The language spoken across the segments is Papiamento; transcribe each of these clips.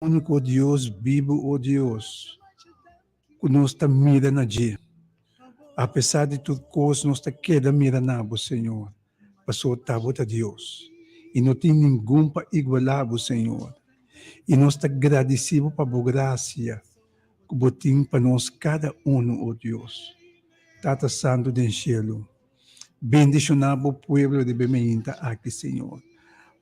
Úniko Dios bibu, o Dios, ku nos ta mira na dje. Apesar di tur kos, nos ta keda mira na bo, Señor, pasobra ta bo ta Dios, i no tin ningun pa igualá bo, Señor. I nos ta gradisí bo pa bo grasia ku bo tin pa nos kada unu, o Dios. Tata Santu den shelu, Bendishoná bo pueblo riba e mainta aki, Señor.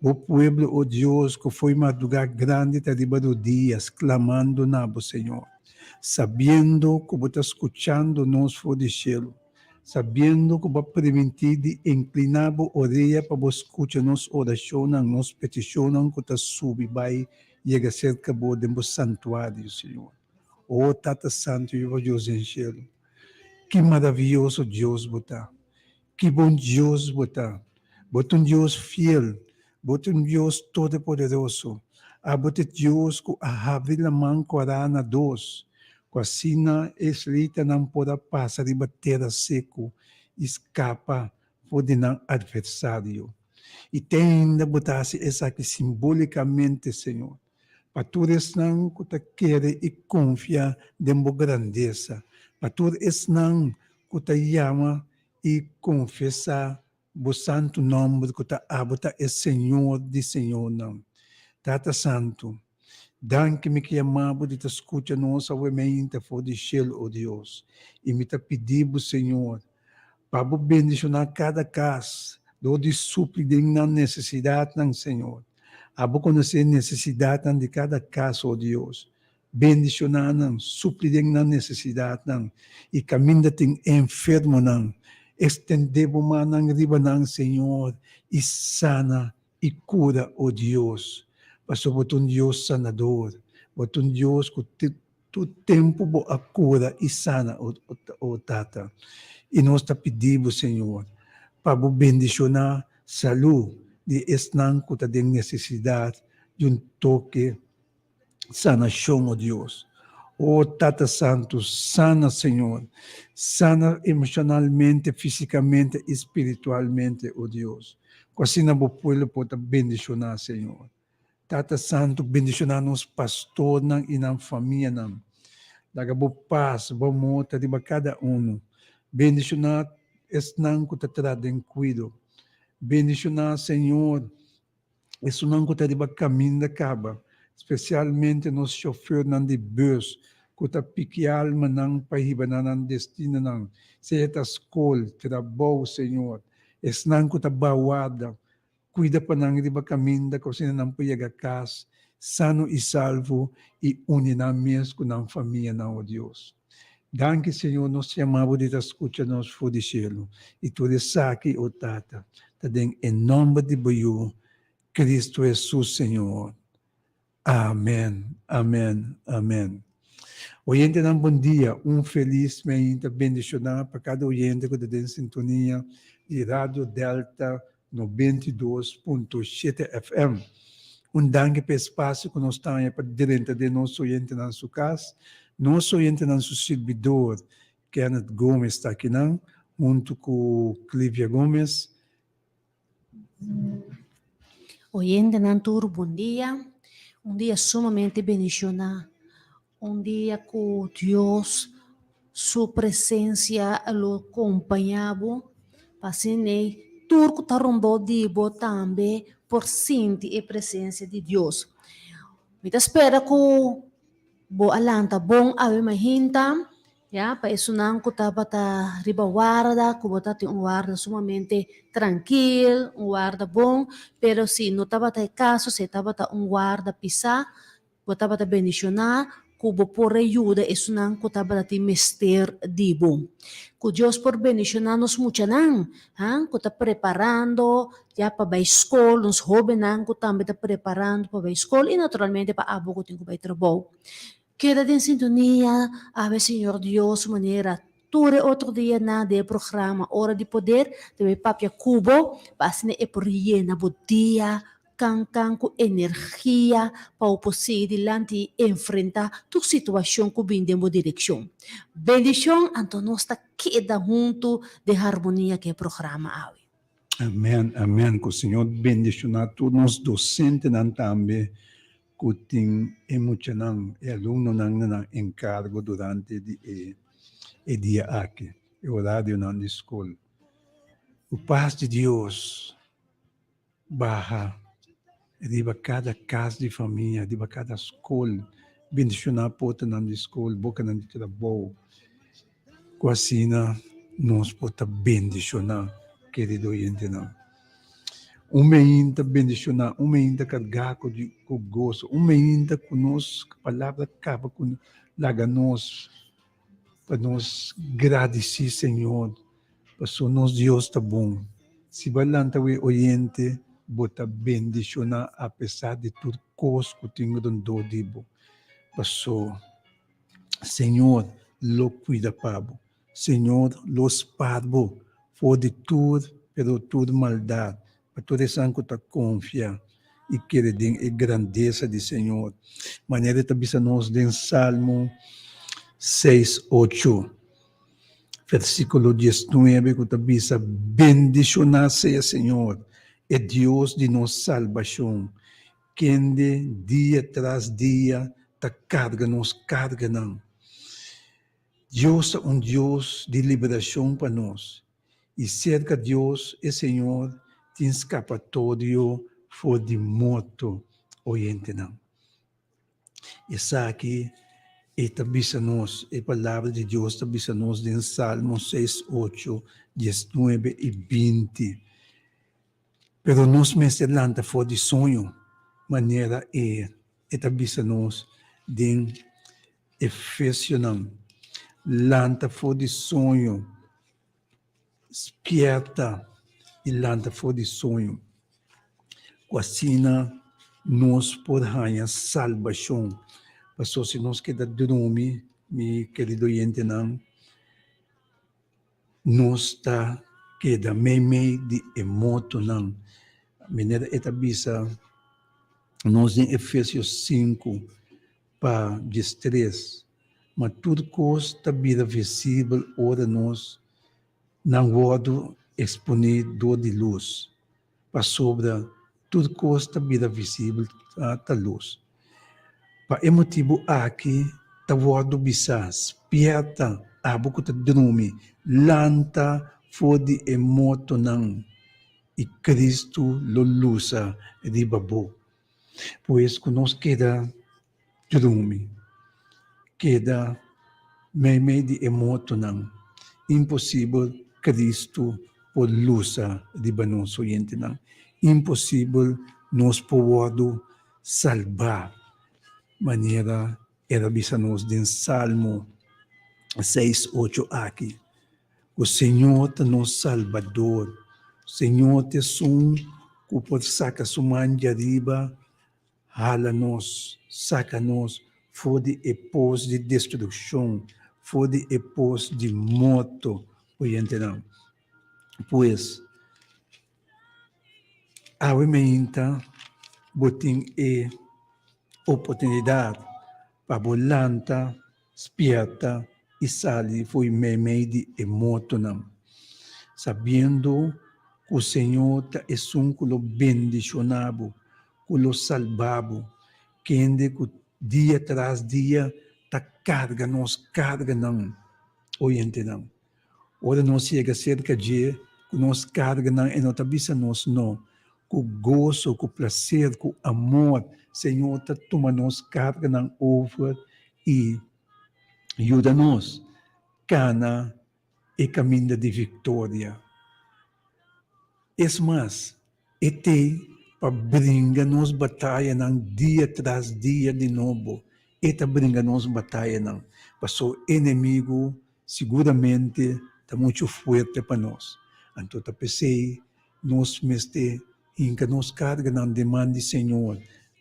Bo pueblo, o Dios, ku fo'i mardugá grandi ta riba rodias klamando na bo, Señor, sabiendo ku bo ta skuchando nos for di shelu, sabiendo ku bo a primintí di inkliná bo orea pa bo skucha nos orashonnan, nos petishonnan ku ta subi bai yega serka bo den bo santuario, Señor. O Tata Santu i bo Dios den shelu, Ki maravioso Dios bo ta! Ki bon Dios bo ta! Bo ta un Dios fiel, bo ta un Dios todopoderoso. Abo ta e Dios ku a habri laman kòrá na dos, ku asina e israelitanan por a pasa riba tera seku i skapa for di nan atversario. I te ainda bo ta hasi esaki simbolikamente, Señor. Pa tur esnan ku ta kere i konfia den bo grandesa, pa tur esnan ku ta yama i konfesá bo santu nòmber ku ta abo ta e Señor di señornan. Tata Santu, danki mi ke yama bo di ta skucha nos awe meinta for di shelu, o Dios, i mi ta pidi bo, Señor, pa bo bendishoná kada kas dor di supli den nan nesesidatnan, Señor. Abo konosé nesesidatnan di kada kas, o Dios. Bendishoná nan, supli den nan nesesidatnan, i kaminda tin enfermonan, ekstendé bo mannan riba nan, Señor, i sana i kura, o Dios. Pasobra bo ta un Dios sanador, bo ta un Dios ku Tur tempu bo a kura i sana, o Tata. I nos ta pidi bo, Señor, pa bo bendishoná salú di esnan ku ta den nesesidat di un toke sanashon, o Dios. O Tata Santu, sana, Señor. Sana emoshonalmente, físikamente i spiritualmente, o Dios. Ku asina bo pueblo por ta bendishoná, Señor. Tata Santu, bendishoná nos pastornan i nan famianan. Laga bo pas, bo amor ta riba kada unu. Bendishoná esnan ku ta traha den kuido. Bendishoná, Señor, esunnan ku ta riba kaminda kaba, spesialmente nos shofèrnan di bùs ku ta piki almanan pa hiba na nan destinonan, sea ta skol, trabou, Señor. Esnan ku ta bawarda, Kuida pa nan riba kaminda ku asina nan por yega kas sano i salvo i uni nan mes ku nan famianan, o Dios. Danki, Señor, nos yama Bo di ta skucha nos for di shelu. I tur esaki, o Tata, ta den e nòmber di Bo Yu, Cristo Hesus, Señor. Amen, amen, amen. Oyentenan bon dia, un felis meinta bendishoná pa kada oyente ku ta den sintonia di Radio Delta 92.7 FM. Un danki pa e spasio ku nos taña pa drenta den nos oyentenan su kas. Nos oyentenan su sirbidor Kenneth Gomez ta akinan huntu ku Clivia Gomez. Oyentenan tur bon dia. Un dia sumamente bendishoná. Un dia ku Dios su presensia lo kompañá bo. Pa asina ei tur ku ta rondó di bo tambe por sinti e presensia di Dios. Mi ta spera ku bo a lanta bon awe mahinta. Ya, pa esunnan ku tabata riba warda, ku bo ta tin un warda sumamente trankil, un warda bon, pero si no tabata e kaso, si e tabata un warda pisá, bo tabata bendishoná ku bo por a yuda esunnan ku tabata tin mester di bo. Ku Dios por bendishoná nos muchanan, ha, ku ta preparando ya pa bai skol, nos hóbennan ku tambe ta preparando pa bai skol i naturalmente pa abo ku tin ku bai trabou. Keda den sintonia awe Señor Dios manera tur e otro dianan den e programa Ora di Poder ta bay papia cu bo pa asina e por yena bo dia can can cu energia pa bo por sigui dilanti y enfrenta tur situacion cu bin den bo direccion. Bendicion anto nos ta keda hunto den harmonia cu e programa awe. Amen amen cu Señor bendiciona tur nos docentenan tambe. ku tin e muchanan, e alumnonan na nan enkargo durante di e e dia aki, e orarionan di skol. Ku pas di Dios baha riba kada kas di famia, riba kada skol, bendishoná portanan di skol, bokanan di trabou, ku asina nos por ta bendishoná, kerido oyentenan. Un meinta bendishoná, un meinta kargá ku ku goso, un meinta ku nos palabra kaba ku laga nos pa nos gradisí Señor pasobra nos Dios ta bon. Si bo a lanta wei oyente, bo ta bendishoná apesar di tur kos ku tin rondó di bo, pasobra Señor lo kuida pa bo. Señor lo spar bo for di tur, pero tur maldad, pa tur esnan cu ta confia y kere den e grandeza di Señor. Manera e ta bisa nos den Salmo seis ocho, versiculo diesnuebe cu ta bisa, Bendiciona sea Señor, e Dios di nos salbacion, kende dia tras dia ta carga nos carganan. Dios ta un Dios di liberashon pa nos, i serka Dios e Señor tin skapatorio for di morto. Oyentenan, esaki e ta bisa nos, e Palabra di Dios ta bisa nos den Salmo seis, ocho, diesnuebe i binti. Pero nos mester lanta for di soño, manera e e ta bisa nos den Efesionan, Lanta for di soño, spierta i lanta for di soño, ku asina nos por haña salbashon. Pasobra si nos keda drumi, mi kerido oyentenan, nos ta keda meimei di e mortonan. Manera e ta bisa nos den Efesios sinku. Pa diestres, ma tur kos ta bira visibel ora nos nan wòrdu eksponé dor di lus, pasobra tur kos ta bira visibel ta lus. Pa e motibu aki ta wòrdu bisá, Spièrta, abo ku ta drumi, lanta for di e mortonan, i Kristu lo lusa riba bo. Pues ku nos keda drumi, keda meimei di e mortonan, imposibel Cristo por lusa riba nos oyentenan, imposibel nos por wòrdu salbá manera el a bisa nos den Salmo seis ocho aki. Ku Señor ta nos Salbador. Señor ta esun ku por saka su man djariba, hala nos, saka nos for di e pos di destrukshon, for di e pos di morto, oyentenan. Pues, awe meinta bo tin e oportunidat pa bo lanta Spierta i sali fo'i meimei di e mortonan, sabiendo ku Señor ta esun ku lo bendishoná bo, ku lo salbá bo, kende ku dia tras dia ta karga nos karganan. Oyentenan, ora nos yega serka dje ku nos karganan, e no ta bisa nos no. Ku goso, ku plaser, ku amor, Señor ta tuma nos karganan over i yuda nos kana e kaminda di viktoria. Es mas, e t'ei pa bringa nos batayanan dia tras dia di nobo. E ta bringa nos batayanan, pasobra enemigu siguramente ta muchu fuerte pa nos. Anto ta p'esei Nos mester hinka nos karganan den man di Señor,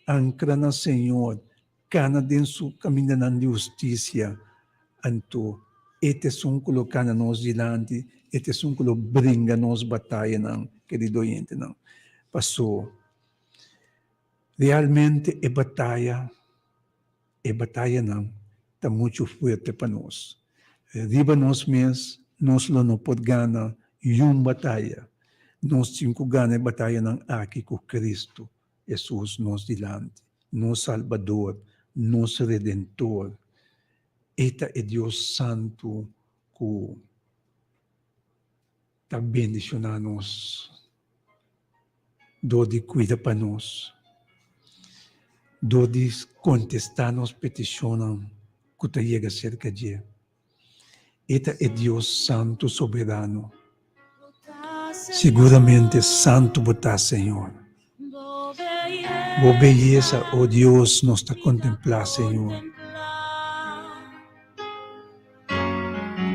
ankra na Señor, kana den Su kamindanan di hustisia. Anto E ta esun ku lo kana nos dilanti, E ta esun ku lo bringa nos batayanan, kerido oyentenan. Paso, realmente e bataya, e batayanan ta muchu fuerte pa nos. Riba nos mes nos lo no por gana yun bataya. Nos tin ku gana e batayanan aki ku Kristu Hesus nos dilanti. nos Salbador, nos Redentor. E ta e Dios Santu ku ta bendishoná nos dor di kuida pa nos, dor di kontestá nos petishonnan ku ta yega serka dje. E ta e Dios Santu Soberano. Siguramente santu bo ta, Señor. Bo beyesa, o Dios, nos ta kontemplá, Señor.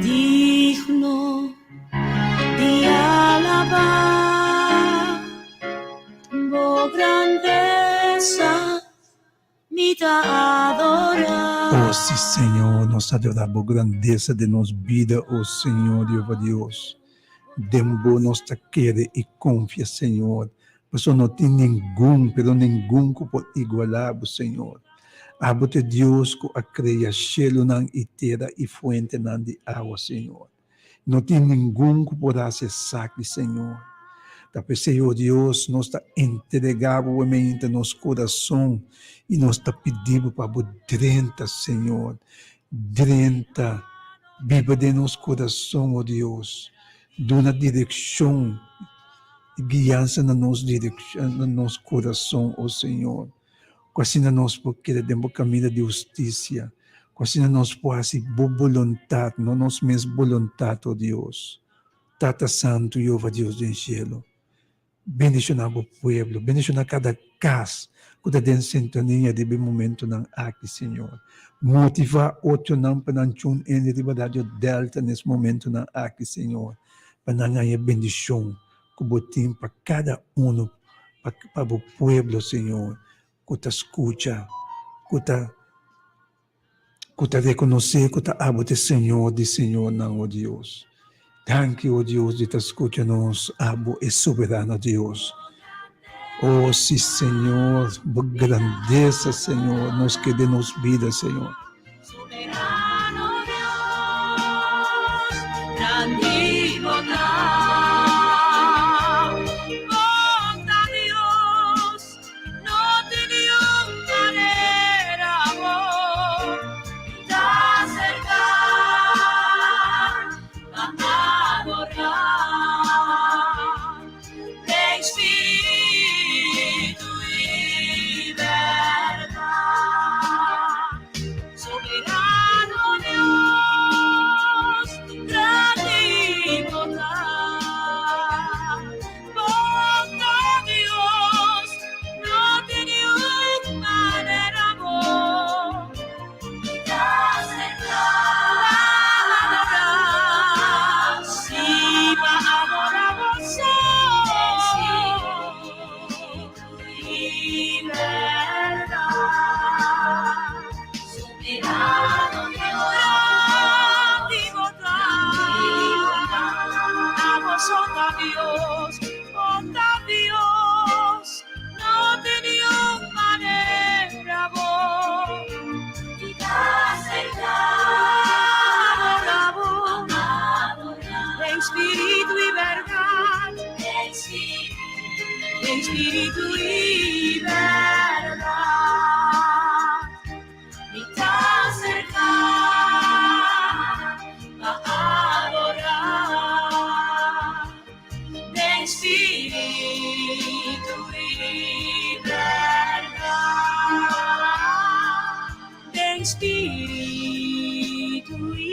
Digno di alabá bo grandesa. Mi ta adorá. O si Señor, nos adorá bo grandesa den nos bida, o Señor Jehová Dios. Den bo nos ta kere i konfia, Señor, pasobra no tin ningun, pero ningun ku por igualá bo, Señor. Abo ta e Dios ku a krea shelunan i tera i fuentenan di awa, Señor. No tin ningun ku por hasi esaki, Señor. Ta p'esei, o Dios, nos ta entregá bo mente nos kurason i nos ta pidi bo pa bo drenta, Señor. Drenta, biba den nos kurason, o Dios. Duna direkshon i guiansa na nos direkshon, na nos kurason, o Señor. Ku asina nos por keda den bo kaminda di hustisia, ku asina nos por hasi bo boluntat, no nos mes boluntat, o Dios. Tata Santu, Jehová Dios den shelu, bendishoná bo pueblo, bendishoná kada kas ku ta den sintonia riba e momentunan aki, Señor. Motivá otronan pa nan tune in riba Radio Delta nes momentunan aki, Señor, pa nan haña bendishon ku bo tin pa kada unu, pa pa bo pueblo, Señor, ku ta skucha, ku ta ku ta rekonosé ku ta abo ta e Señor di señornan, o Dios. Danki, o Dios, di ta skucha nos, abo e soberano Dios. O si, Señor, bo grandesa, Señor, nos ke den nos bida, Señor. Soberano Dios, grandi bo ta. Bo ta Dios, no tin niun manera bo ta acerca pa adora. Den spiritu i bèrdat. Soberano Dios, grandi bo ta. Bo ta Dios, no tin niun manera bo ta aserká. Si pa adorá bo so. Espíritu y verdad. Espíritu y verdad. Mi ta acerca pa adora. Den espíritu y verdad. Den espíritu y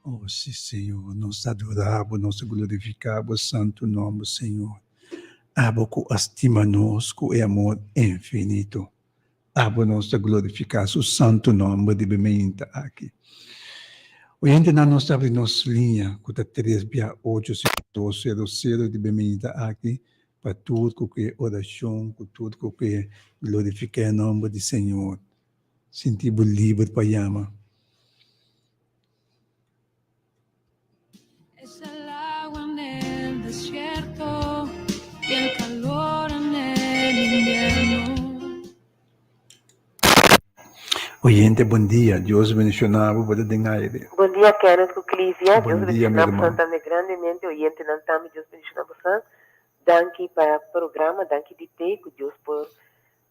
Oh, sí, Señor, nos ta adorá bo, nos ta glorifiká bo santu nòmber, Señor. Abo ku a stima nos ku e amor infinito. Abo nos ta glorifiká su santu nòmber di bemeinta aki. Oyentenan, nos ta abri nos liña ku ta tres bia ocho sinku dos sero sero di bemeinta aki pa tur ku ke orashon, ku tur ku ke glorifiká e nòmber di Señor. Sinti bo liber pa yama. Es el agua en el desierto y el calor en el invierno. Oyente bon dia, Dios bendiciona bo, bo ta den aire. Bon dia Kenneth cu Clivia, Dios Bon dia mi bendiciona bosan ruman. tambe grandemente, oyentenan tambe Dios bendiciona bosan, danki pa programa, danki di te cu Dios por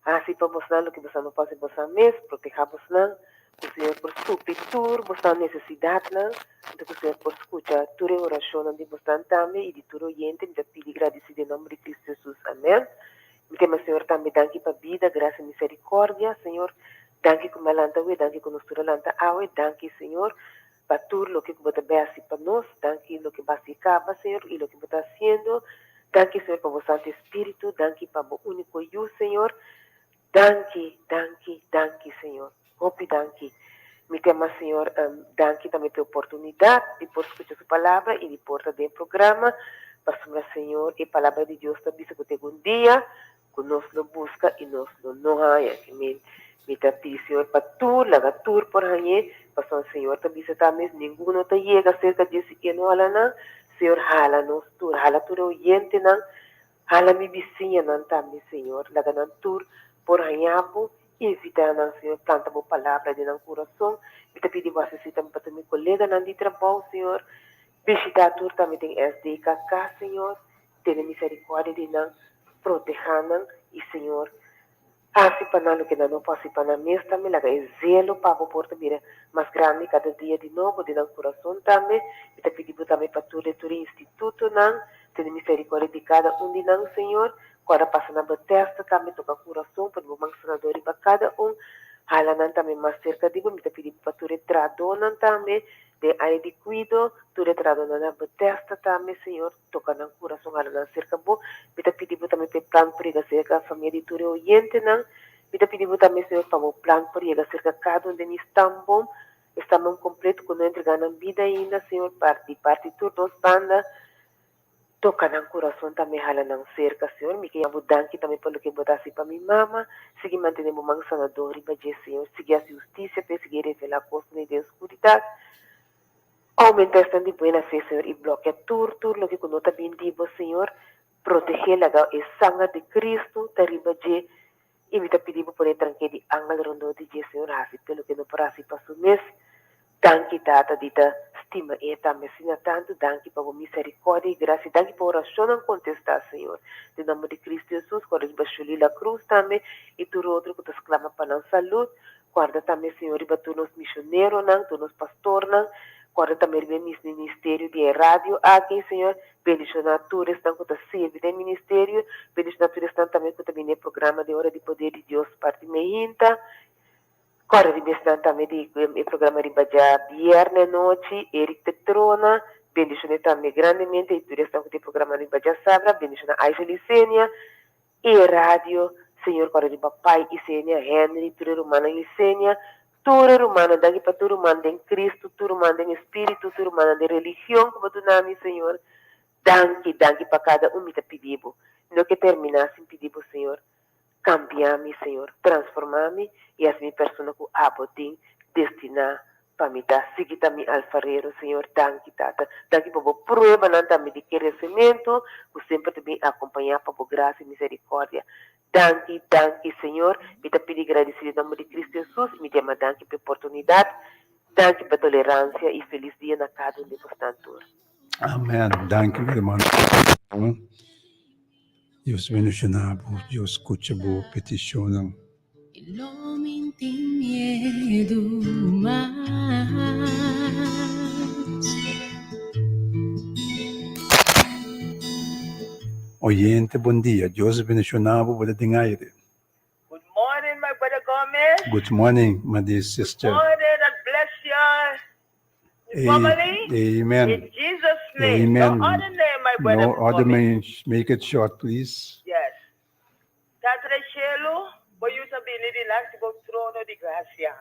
hasi pa bosnan loke bosan no por hasi bosan mes, proteha bosnan, cu Señor por supli tur bosnan necesidadnan, anto cu Señor por scucha tur e oracionnan di bosnan tambe y di tur oyente, mi ta pidi gradici den nomber di Cristo Jesus, amen. Mi ta yama Señor tambe danki pa bida, gracia y misericordia, Señor, danki cu mi a lanta awe, danki cu nos tur a lanta awe, danki Señor pa tur loke cu bo ta bay haci pa nos, danki loke bo a haci caba, Señor, y loke bo ta haciendo, danki Señor pa bo Santo Espiritu, danki pa bo unico Yu, Señor, danki, danki, danki Señor, hopi danki. Mi ta yama Señor danki tambe pa e oportunidad di por scucha su palabra y di por ta den e programa, pasobra Señor e palabra di Dios ta bisa cu ta egun dia cu nos lo busca y nos lo no haña. Ki men mi ta pidi Señor pa tur laga tur por hañ'é, pasobra Señor ta bisa tambe ninguno ta yega cerca dje si e no hala nan. Señor hala nos tur, hala tur e oyentenan, hala mi bisiñanan tambe Señor, laga nan tur por haña bo, invita nan Señor, planta bo palabra den nan curason. Mi ta pidi bo asesí tambe pa tur mi coleganan di trabou Señor, bishita tur tambe den SDKK Señor, Tene misericordia di nan, proteha nan, i Señor, hasi pa nan loke nan no por hasi pa nan mes tambe. Laga e zelo pa Bo por ta bira mas grandi kada dia di nobo den nan kurason tambe. Mi ta pidi Bo tambe pa tur e tur e institutonan. Tene misericordia di kada un di nan, Señor. Ku ora pasa na Bethesda tambe toka kurason, pone Bo man sanador riba kada un. Hala nan tambe mas serka di Bo. Mi ta pidi Bo pa tur e trahadónan tambe den área di kuido, tur e trahadónan na Bethesda tambe, Señor. Toka nan kurason hala nan serka bo. Mi ta pidi bo tambe pa e plan por yega serka famia di tur e oyentenan. Mi ta pidi bo tambe, Señor, pa bo plan por yega serka kada un den e stamboom, e stamboom kompleto ku no entrega nan bida ainda, Señor, di parti tur dos banda. Toka nan kurason tambe hala nan serka, Señor. Mi ke yama bo danki tambe pa loke bo ta hasi pa mi mama. Sigui mantene bo man sanador riba dje, Señor. Sigui hasi hustisia p'e, sigui revelá kosnan den skuridat. Aumenta esnan di buena fe, Señor, i blokea tur, tur loke ku no ta bin di Bo, Señor. Protegé, laga e sanger di Cristo ta riba dje, i mi ta pidi Bo pone tranke di angel rondó di dje, Señor, hasi p'e loke no por hasi pa su mes. Danki, Tata, di ta stima e tambe asina tantu. Danki pa Bo misericordia i gracia. Danki pa oracionnan contestá, Señor. Den nomber di Cristo Jesus, ku a riba Shirley La Cruz tambe, i tur otro ku ta sclama pa nan salud. Guarda tambe, Señor, riba tur nos misioneronan, tur nos pastornan. Guarda tambe riba e mis ministerio di e radio aki, Señor. Bendiciona tur esnan cu ta sirbi den ministerio. Bendiciona tur esnan tambe cu ta bini e programa di Ora di Poder di Dios parti meinta. Guarda riba esnan tambe di e programa riba dja bierne anochi, Eric Petrona. Bendiciona tambe grandemente y tur esnan cu ta e programa riba djasabra. Bendiciona Aisha Licenia. E radio, Señor kòrda riba Pai Isenia, Henry, tur e rumannan Isenia, tur e rumannan, danki pa tur ruman den Cristo, tur ruman den Espiritu, tur rumannan den religion ku bo duna mi, Señor. Danki, danki pa kada un mi ta pidi bo. Mi no ke terminá sin pidi bo, Señor, kambia mi, Señor, transformá mi i hasi mi persona ku abo tin destiná Pa mi ta sigui ta mi alfarero, Señor. Danki, Tata. Danki pa bo pruebanan tambe di keresementu ku semper ta bin akompañá pa bo grasia i miserikordia. Danki, danki, Señor. Mi ta pidi gradisí den nomber di Kristu Hesus i mi ta yama danki pa e oportunidat. Danki pa toleransia i felis dia na kada un di bosnan tur. Amen. Danki mi hermano. Dios bendiciona bo. Dios scucha bo peticionnan. Oyente bon dia Dios bendiciona bo bo ta den aire. Good morning my brother Gomez. Good morning my dear sister. Good morning and bless your family. Amen. In Jesus name. Amen. No other name my brother. No other name. Make it short please. Yes. Tata den shelu, bo yu ta bini dilanti bo trono di grasia.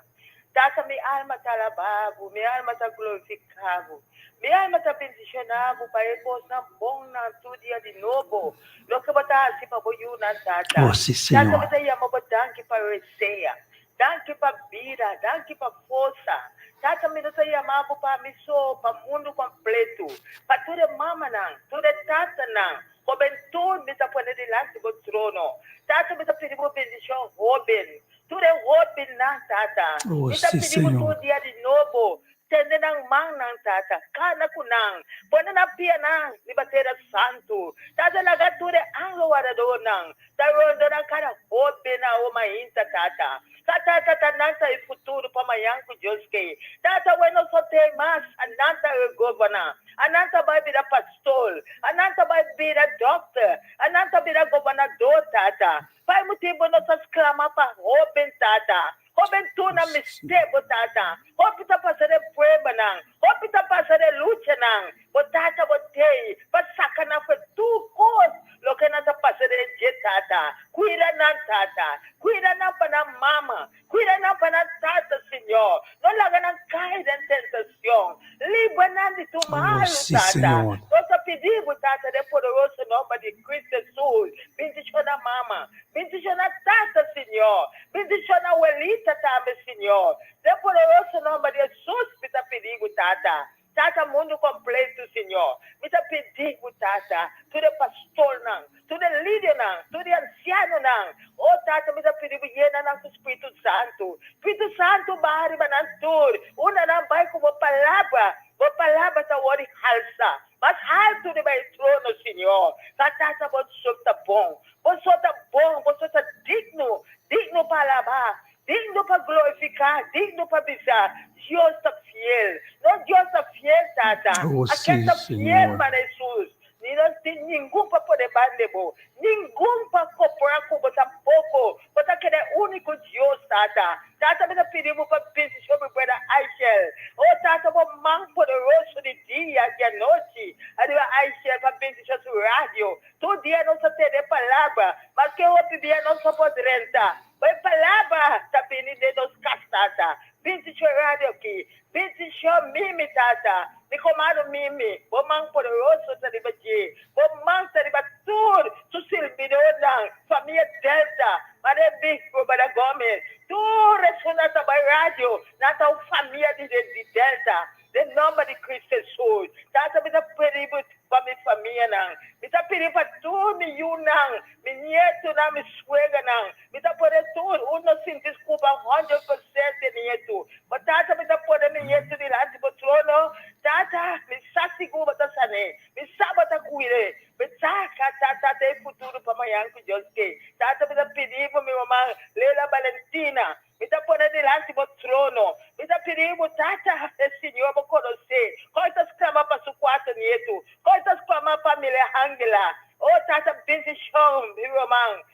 Tata, mi alma ta alabá bo, mi alma ta glorifiká bo. Mi alma ta bendishoná bo pa e kosnan bonnan tur dia di nobo, loke bo ta hasi pa bo yunan, Tata. Oh, sí, Tata, Señor. mi ta yama bo danki pa resea, danki pa bida, danki pa forsa. Tata, mi no ta yama bo pa mi so, pa mundu kompletu, pa tur e mamanan, tur e tatanan, Hobentud mi ta pone dilanti bo trono. Tata mi ta pidi bo bendicion hoben. Tur e hóbennan, Tata. Oh, Mi ta sí, pidi bo tur Señor. dia di nobo, tende nan mannan, Tata, kana ku nan, pone nan pianan riba tera santu. Tata, laga tur e angel wardadornan ta rondona kada hóben awo mainta, Tata. Ka Tata ta nan ta e futuro pa mañan ku Dios ke. Tata, we no so tei mas, a nan ta e governor, a nan ta bai bira pastor, a nan ta bai bira dokter, a nan ta bira gobernador, Tata. Pa e motibu nos ta sklama pa hóben, Tata. Hóben tur nan mester bo, Tata. Hopi ta pasa den pruebanan, hopi ta pasa den luchanan. Bo Tata bo tei pa saka nan for tur kos loke nan ta pasa den dje, Tata. Kuida nan, Tata. Kuida nan pa nan mama. Kuida nan pa nan tata, Señor. No laga nan kai den tentacion. Libra nan di tur Oh, malu, sí, Tata. Señor. Nos ta pidi bo, Tata, den poderoso nomber di Cristo Jesus. Bendiciona mama. Bendiciona tata, Señor. Bendiciona welita tambe, Señor. Den poderoso nomber di Jesus mi ta pidi bo, Tata. Tata mundu kompletu, Señor. Mi ta pidi Bo, Tata, tur e pastornan, tur e lidernan, tur e ansianonan. O Tata, mi ta pidi Bo yena nan ku Spiritu Santu. Spiritu Santu baha riba nan tur. Unda nan bai ku Bo palabra, Bo palabra ta wòrdu halsa mas haltu riba e trono, Señor. Ka Tata, Bo so ta bon. Bo so ta bon, Bo so ta digno, digno pa alabá, Digno pa glorifiká, digno pa bisa, Dios ta fiel. Nos Dios ta fiel, Tata. Oh, Akel sí, ta fiel, Señor. Mana Hesus. Ni nos tin ningun pa pone banda bo, ningun pa kompará ku bo tampoko. Bo ta keda e úniko Dios, Tata. Tata, mi ta pidi bo pa bendishon mi brother Aishel. Oh, Tata, bo man poderoso di dia i anochi ariba Aishel pa bendishon su radio. Tur dia nos ta tende e palabra, maske hopi bia nos no por drenta. Bo e palabra ta bini den nos kas, Tata. Bendishon radio aki. Bendishon Mimi, Tata. Mi komado Mimi, bo man poderoso ta riba dje. Bo man ta riba tur su sirbidornan, famia Delta, Maria Bispo, Bada Gomez, tur esunnan ta bai radio, nan ta un famia di Delta. Den nomber di Cristo Jesus, Tata, mi ta pidi bo pa mi famianan. Mi ta pidi pa tur mi yunan, mi nietonan, mi suegranan. Mi ta pone tur un no sinti scuba 100% e nietu. Bo Tata, mi ta pone mi nietu dilanti bo trono. Tata, mi sa sigur bo ta san'é. Mi sa bo ta cuid'é. Mi sa ca Tata ta e futuro pa mañan cu Dios ke. Tata, mi ta pidi bo mi ruman Leila Valentina. Mi ta pone dilanti bo trono. Mi ta pidi bo, Tata, e Señor bo konosé. Kon ta sklama pa su kuater nietu. Kon ta sklama pa Milehangela. O Tata, bendishon mi ruman.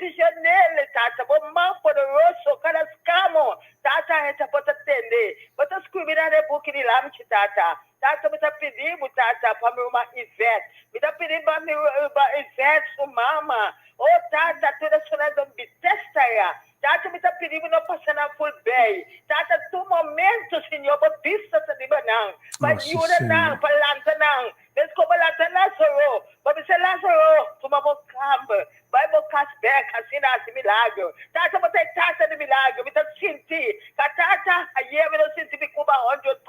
Bendishon'el, Tata, bo man poderoso, kada skamo, Tata, e ta bo ta tende. Bo ta skribi nan den buki di lamchi, Tata. Tata, mi ta pidi bo, Tata, pa mi ruman Yvette. Mi ta pidi pa mi ruman Yvette su mama. O Tata, tur esunnan den Bethesda ya. Tata mi ta pidi bo no pasa nan full bay. Tata tur momento Señor bo bista ta riba nan pa Oh, sí, yuda nan Señor. pa lanta nan. Mes como bo lanta Lazaro bo bisa Lazaro tuma bo kamber bay bo kas bek asina hasi milagro. Tata bo ta e tata di milagro mi ta sinti ka tata ayer mi no sinti mi cuba 100%.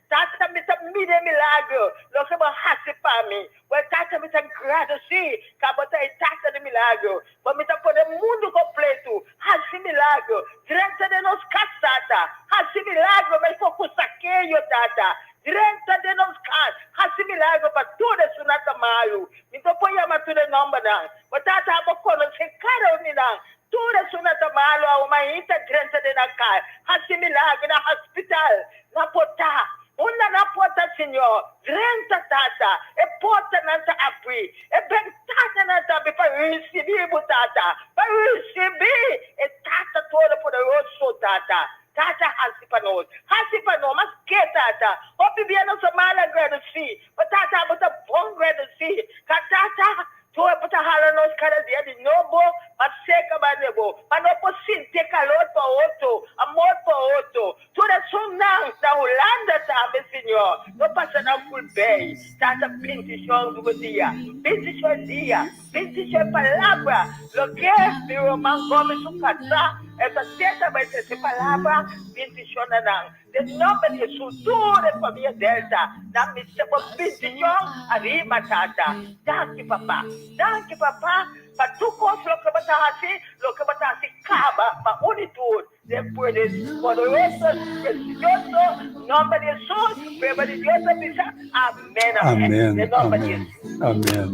Tata mi ta mira e milagro loke bo hasi pa mi. Well tata mi ta gradeci ka bo ta e tata di milagro. Bo mi ta pone mundu kompletu hasi milagro drenta den nos kas tata hasi milagro meskos ku Sakeo tata drenta den nos kas hasi milagro pa tur esunnan ta malu mi no por yama tur e nombernan bo tata abo konosé kada un di nan tur esunnan ta malu awo mainta drenta den nan kas hasi milagro na hospital nan por ta Unda nan porta, Señor? Drenta, Tata. E portanan ta abrí. E bentananan ta abrí pa risibí Bo, Tata. Pa risibí e Tata Todopoderoso, Tata. Tata, hasi pa nos. Hasi pa nos. Mas ke, Tata? Hopi bia nos ta mal agradesí. Ma, Tata, Abo ta bon gradesí. Ka, Tata, Tur bo ta hala nos kada dia di nobo mas serka banda bo, pa no por sinti e kalor pa otro, amor pa otro. Tur esunnan na Hulanda tambe, Señor, no pasa nan ful bay. Tata, bendicion riba dia, bendicion dia, bendicion palabra. Loke mi ruman Gomez su kasa, e ta seta bay trese palabra, bendiciona nan. Den nomber di Hesus tur e famia Delta nan mester por bendicion ariba Tata. Danki Papa. Danki Papa. Pa tur kos loke bo ta hasi, loke bo ta hasi kaba pa un i tur den poderoso, precioso nomber di Hesus, pueblo di Dios a bisa, Amen, amen, den nomber di Hesus. Amen.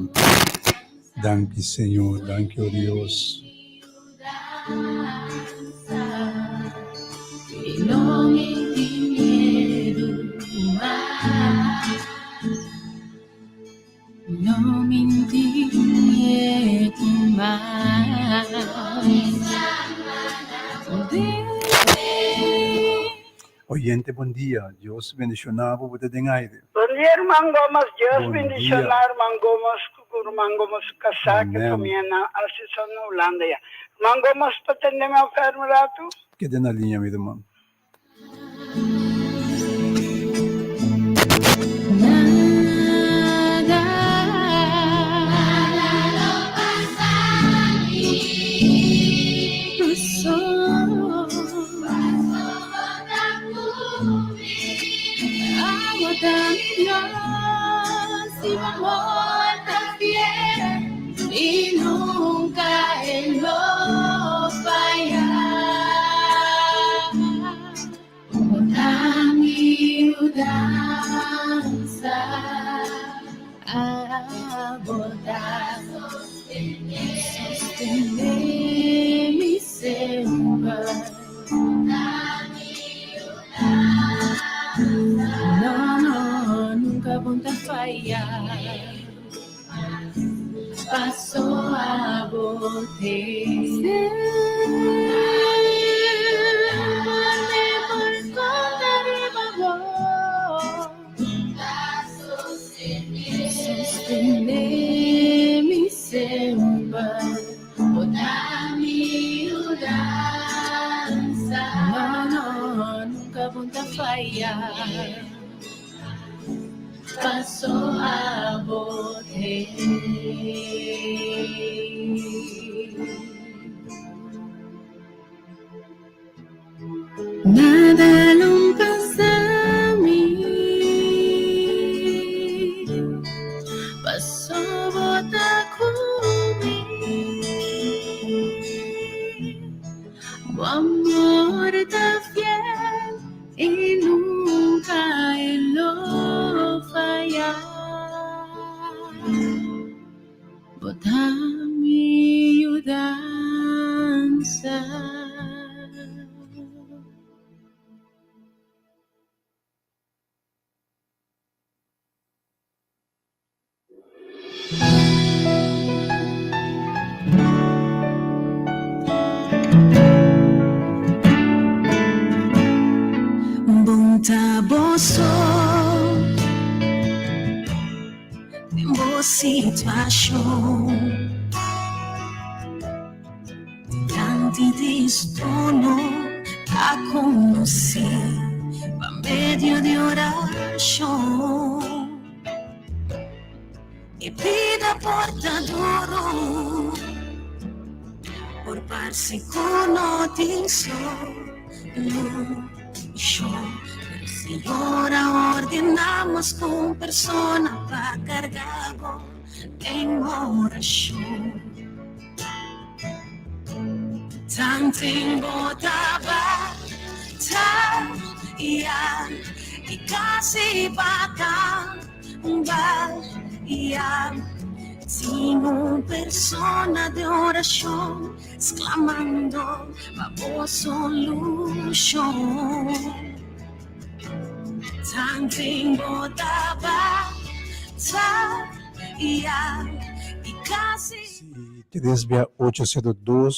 Danki Señor, danki o Dios. Oyente bon dia, Dios bendiciona bo, bo ta den aire. Bon dia herman Gomes, Dios Bon dia. bendiciona herman Gomes cu herman Gomes su casa cu Amen. famia nan asison na Hulanda ya. Herman Gomes ta tende mi afer un ratu? Keda na liña mi ruman. Bon ta bo so den bo situashon Dilanti di su trono ta konosí pa medio di orashon. E bida por ta duru, por parse ku no tin solushon, pero Señor a ordená mas ku un persona pa karga bo den orashon. Tanten bo ta bataya i kasi pa kamba ya, tin un persona den orashon sklamando pa bo solushon. Tanten bo ta bataya i kasi. Si tres bia ocho sero dos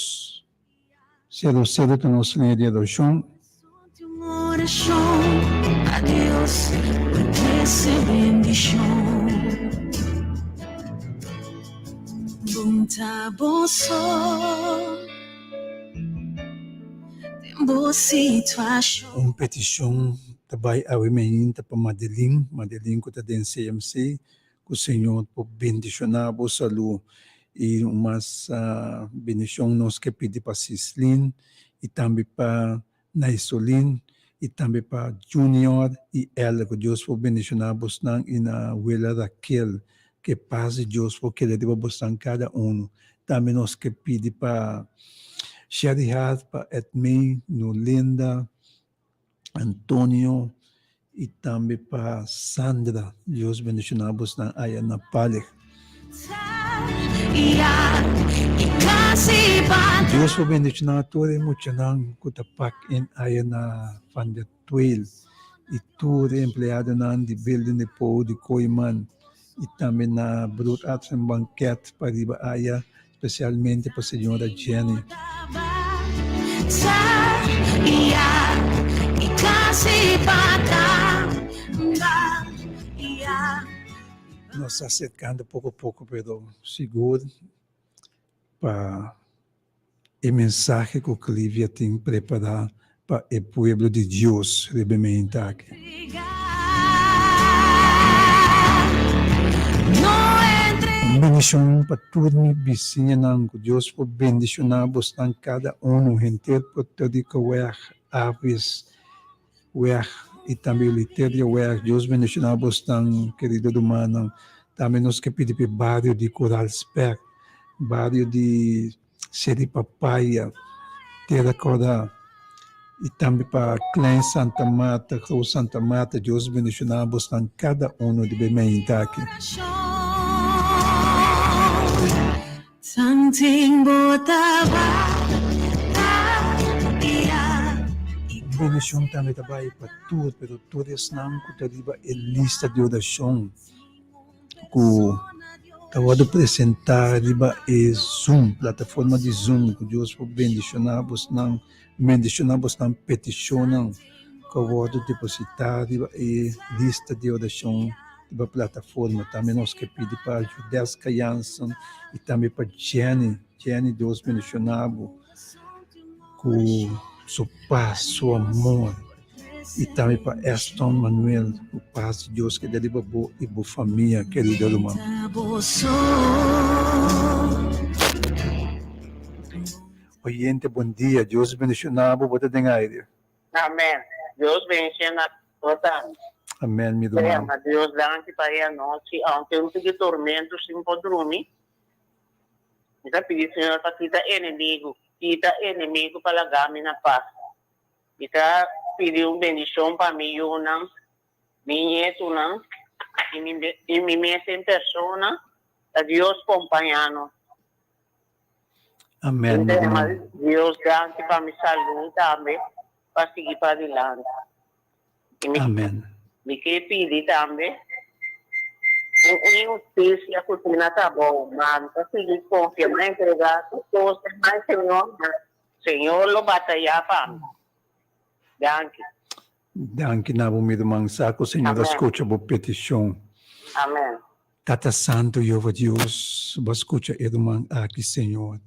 sero sero ta nos liña di adoshon. Un petishon ta bai awe meinta pa Madeline, Madeline ku ta den CMC, Ku Señor por bendishoná bo salú i un mas bendishon nos ke pidi pa Sislin i tambe pa Naisolin i tambe pa Junior i Ella ku Dios por bendishoná bosnan i na wela Raquel ke pas di Dios por keda riba bosnan kada unu. Tambe nos ke pidi pa Sherry Hart, pa Edmee, Nolinda, Antonio y tambe pa Sandra. Dios bendiciona bosnan aya na Pallig. Dios por bendiciona tur e muchanan cu ta pak in aya na Van der Tweel y tur e empleadonan di Building Depot di Kooiman y tambe na Broer Adsen Banket pariba aya Spesialmente pa señora Jenny. Nos ta aserkando poko poko pero sigur pa e mensahe ku Clivia tin prepará pa e pueblo di Dios riba e meinta aki. Un bendicion pa tur mi bisiñanan, cu Dios por bendiciona bosnan cada uno, henter Puerto Rico weg, Avis weg y tambe Eleuterio weg, Dios bendiciona bosnan querido rumannan, tambe nos ke pidi pa e bario di Coral Spek, bario di. Seri Papaya, Tera Kòrá i tambe pa Klein Santa Marta, Groot Santa Marta, Dios bendishoná bosnan kada uno di be meinta aki. Bendishon tambe ta bai pa tur, pero tur esnan ku ta riba e lista di orashon. Ku ta wòrdu presentá riba e Zoom, plataforma di Zoom, ku Dios por bendishoná bosnan, bendishoná bosnan petishonnan ku a wòrdu depositá riba e lista di orashon riba plataforma. Tambe nos ke pidi pa Judeska Jansen i tambe pa Jenny. Jenny, Dios bendishoná bo ku su pas, su amor. I tambe pa Eston Manuel, ku pas di Dios keda riba bo i bo famia, kerido ruman. Oyente bon dia, Dios bendiciona bo, bo ta den aire. Amen. Dios bendiciona bo tambe. Amen mi ruman. Ama Dios danki pa e anochi, aunke un tiki tormento sin por drumi. Mi ta pidi Señor pa kita enemigo, kita enemigo pa laga mi na pas. Mi ta pidi un bendishon pa mi yunan, mi ñetunan i mi mes en persona, ta Dios kompañá nos. Amén, Mi mi ta yama ruman. Dios danki pa mi salú tambe pa sigui padilanti. I mi Amén. mi ke pidi tambe un inhustisia ku tin na trabou, ma mi ta sigui konfia, mi a entregá tur kos den man Señor. Señor lo bataya pa mi. Danki. Danki na bo mi ruman. Sa ku Señor a Amen. skucha bo petishon. Amen. Tata Santo Jehova Dios, bo a skucha e ruman aki, Señor.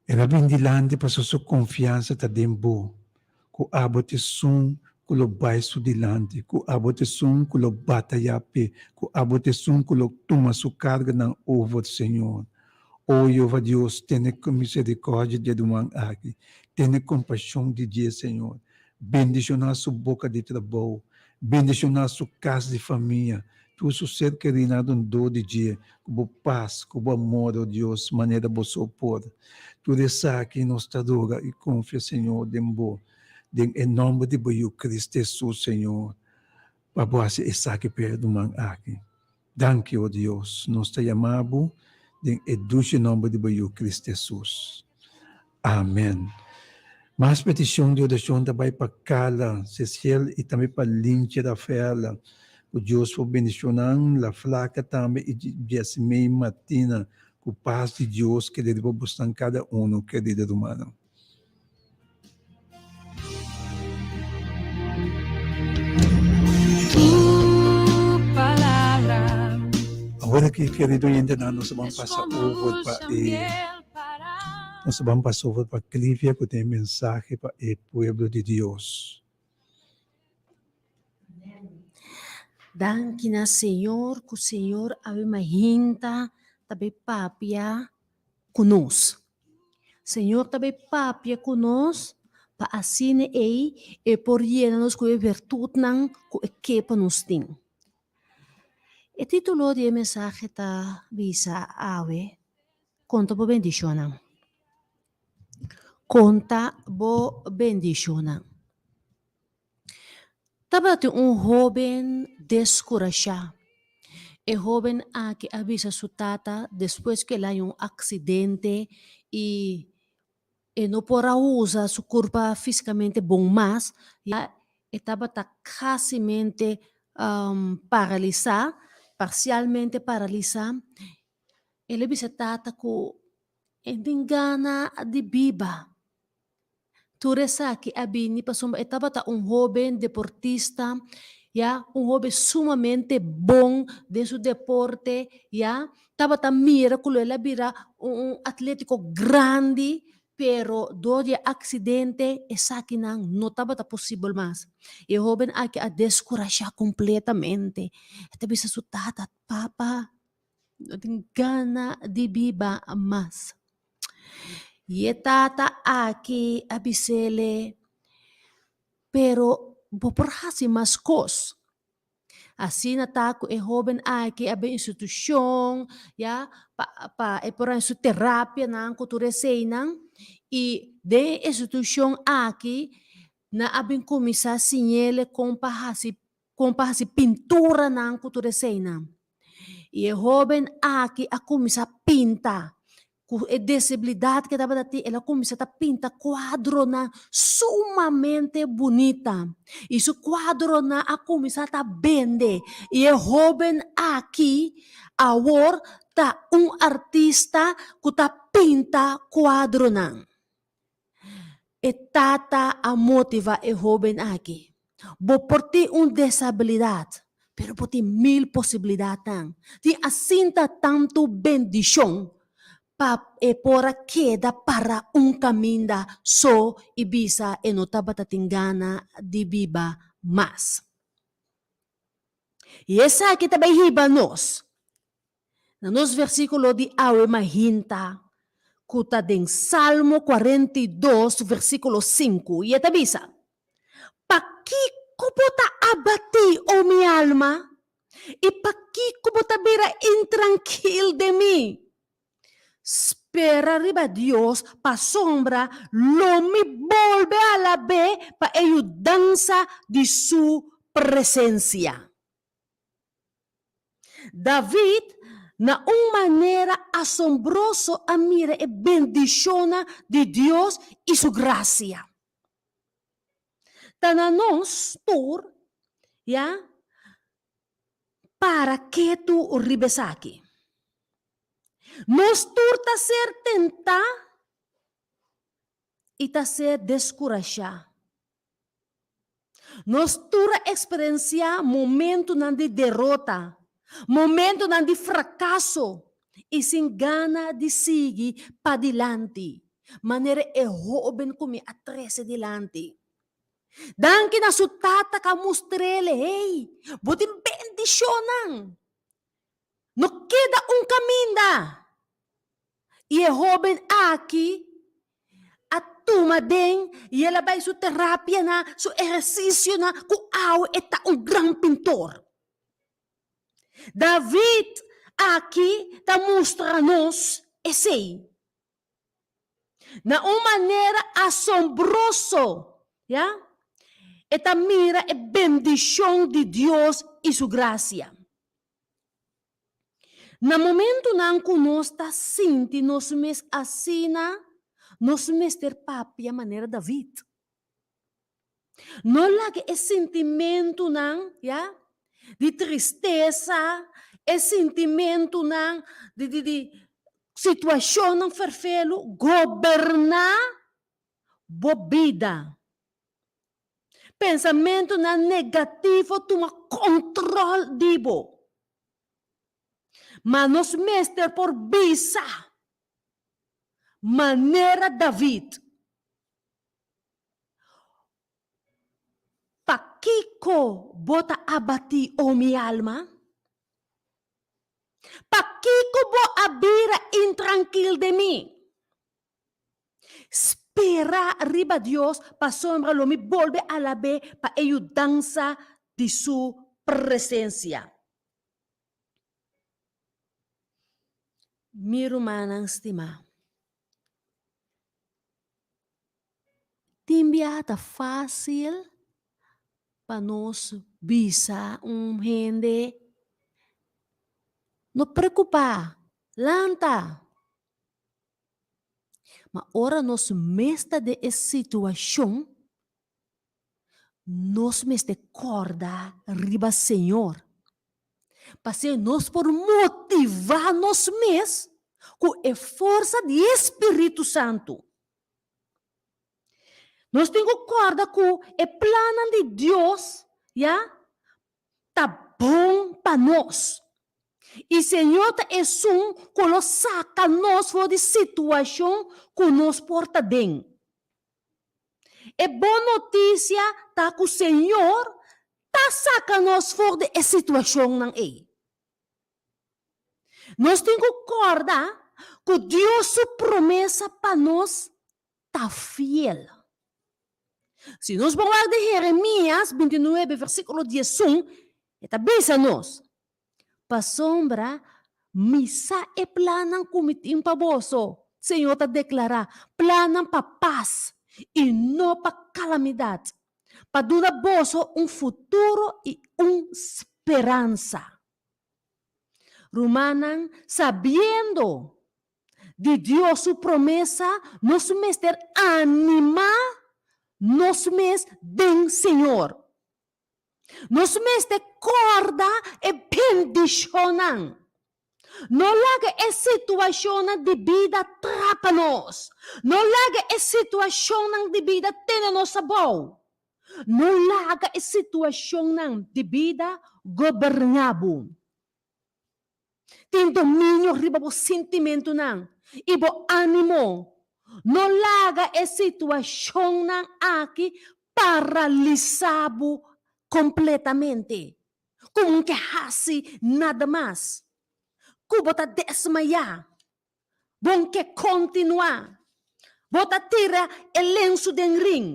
El a bin dilanti pasobra su konfiansa ta den bo, ku abo ta esun ku lo bai su dilanti, ku abo ta esun ku lo bataya p'e, ku abo ta esun ku lo tuma su karganan over, Señor. O Jehová Dios, tene miserikòrdia di e ruman aki. Tene kompashon di dje, Señor. Bendishoná su boka di trabou. Bendishoná su kas di famia. Tur su ser kerí na rondó di dje, ku bo pas, ku bo amor, o Dios, manera bo so por. Tur esaki nos ta roga i konfia, Señor, den bo, den e nòmber di bo Yu Cristo Hesus, Señor. Pa bo hasi esaki pa e ruman aki. Danki, o Dios, nos ta yama bo den e dushi nomber di bo Yu Cristo Hesus. Amen. Mas peticion di oracion ta bai pa Carla, Ceciel y tambe pa Lintje Rafaela. Cu Dios por bendicionan, La Flaca tambe y Jesmey Martina. Cu paz di Dios keda riba bosnan cada uno, querido rumannan. Awor aki kerido oyentenan nos a ban pasa over pa e nos a ban pasa over pa Clivia ku tin e mensahe pa e pueblo di Dios. Danki na Señor ku Señor a bin mahinta ta bay papia ku nos. Señor ta bay papia ku nos pa asina ei e por yena nos ku e virtutnan ku e ke pa nos tin. E titulo di e mensahe ta bisa awe. Konta bo bendishonnan. Konta bo bendishonnan. Tabatin un hóben deskurashá. E hóben aki a bisa su tata despues ku el a haña un aksidente i e no por a usa su kurpa físikamente bon mas, ya e tabata kasimente paralisá, parsialmente paralisá. El a bisa tata ku e tin gana di biba. Tur esaki a bini pasobra e tabata un hoben deportista, ya, un hoben sumamente bon den su deporte, ya, tabata mira ku lo el a bira un atletico grandi, pero dor di e aksidente esakinan no tabata posibel mas. E hoben aki a deskurashá kompletamente. E ta bisa su tata, Papa, no tin gana di biba mas. I e tata aki a bis'ele, Pero bo por hasi mas kos. Asina ta ku e hóben aki a bai institushon, ya, pa pa e por haña su terapianan ku tur eseinan, i den e institushon aki nan a bin kuminsá siñ'ele kon pa hasi kon pa hasi pinturanan ku tur eseinan. I e hóben aki a kuminsá pinta. Ku e desibilidat ke tabata tin, el a kuminsá ta pinta kuadronan sumamente bunita. I su kuadronan a kuminsá ta bende. I e hóben aki awor ta un artista ku ta pinta kuadronan. E tata a motivá e hóben aki, Bo por tin un desabilidat, pero bo tin mil posibilidatnan. Tin asinta tantu bendishon pa e por a keda para un kaminda so i bisa e no tabata tin gana di biba mas. I esaki ta bai hiba nos Na nos versíkulo di awe mahinta, ku ta den Salmo 42, versíkulo 5, i e ta bisa, Pakiko bo ta abatí, o mi alma? I pakiko bo ta bira intrankil den mi? Spera riba Dios, pasobra lo mi bolbe alab'é pa e yudansa di su presensia. David na un manera asombroso a mira e bendishonnan di Dios i su grasia. Ta na nos tur ya para ketu riba esaki. Nos tur ta ser tentá i ta ser deskurashá. Nos tur a eksperensiá momentunan di derota, momentunan di frakaso i sin gana di sigui padilanti, manera e hóben ku mi a trese dilanti. Danki na su tata ku a mustr'el, Hey, bo tin bendishonnan! No keda un kaminda! I e hóben aki a tuma den i el a bai su terapianan, su ehersisionan, ku awe e ta un gran pintor. David aki ta mustra nos esei. Na un manera asombroso, ya, e ta mira e bendishon di Dios i su grasia. Na momentunan ku nos ta sinti nos mes asina, nos mester papia manera David. No laga e sintimentunan, ya, di tristesa, e sintimentunan di di di situashonnan ferfelu goberná bo bida. Pensamentunan negativo tuma kontrol di bo. Ma nos mester por bisa manera David, Pakiko bo ta abatí, o mi alma? Pakiko bo a bira intrankil den mi? Spera riba Dios, pasobra lo mi bolbe alab'é pa e yudansa di su presensia. Mi rumannan stimá, tin biaha ta fásil pa nos bisa un hende, No preokupá, lanta! Ma ora nos mes ta den e situashon, nos mester kòrda riba Señor. Pasei nos por motivá nos mes ku e forsa di e Spiritu Santu. Nos tin ku kòrda ku e plannan di Dios, ya, ta bon pa nos. I Señor ta esun ku lo saka nos for di situashon ku nos por ta den. E bon notisia ta ku Señor ta saka nos for di e situashonnan ei. Nos tin ku kòrda ku Dios su promesa pa nos ta fiel. Si nos por wak den Jeremias 29 versíkulo 11, e ta bisa nos, Pasobra mi sa e plannan ku mi tin pa boso, Señor ta deklará, plannan pa pas i no pa kalamidat, pa duna boso un futuro i un speransa. Rumannan, sabiendo di Dios su promesa, nos mester animá nos mes den Señor. Nos mester kòrda e bendishonnan. No laga e situashonnan di bida trapa nos. No laga e situashonnan di bida tene nos abou. No laga e situashonnan di bida goberná bo. Tin dominio riba bo sintimentunan i bo ánimo. No laga e situashonnan aki paralisá bo kompletamente, ku bo no ke hasi nada mas, ku bo ta desmayá, bo no ke kontinuá, bo ta tira e lensu den rin.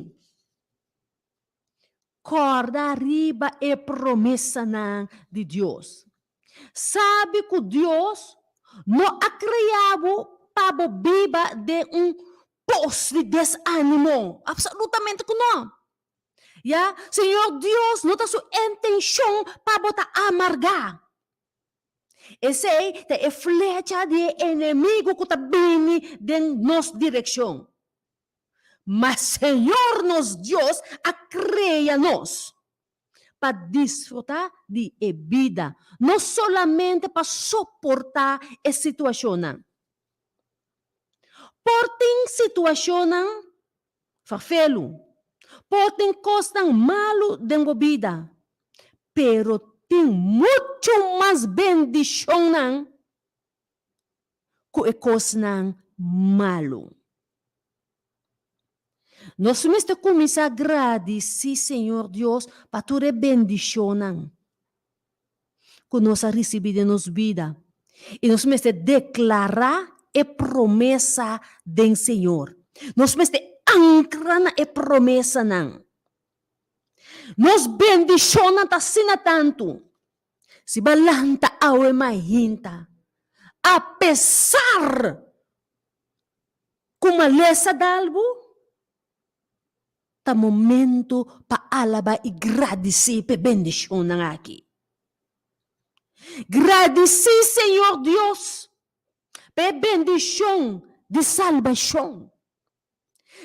Kòrda riba e promesanan di Dios. Sabi ku Dios no a krea bo pa bo biba den un pos di desánimo. Apsolutamente ku no. Ya, Señor Dios no ta su intenshon pa bo ta amargá. Esei ta e flecha di e enemigu ku ta bini den nos direkshon. Ma Señor nos Dios a krea nos pa disfrutá di e bida, no solamente pa soportá e situashonnan. Por tin situashonnan ferfelu, por tin kosnan malu den bo bida, pero tin muchu mas bendishonnan ku e kosnan malu. Nos mester kuminsá gradisí Señor Dios pa tur e bendishonnan ku nos a risibí den nos bida i nos mester deklará e promesa den Señor. Nos mester ankra na e promesanan. Nos bendishonnan ta asina tantu. Si bo a lanta awe mainta, apesar ku malesa dal bo, ta momento pa alaba i gradisí p'e bendishonnan aki. Gradisí Señor Dios p'e bendishon di salbashon.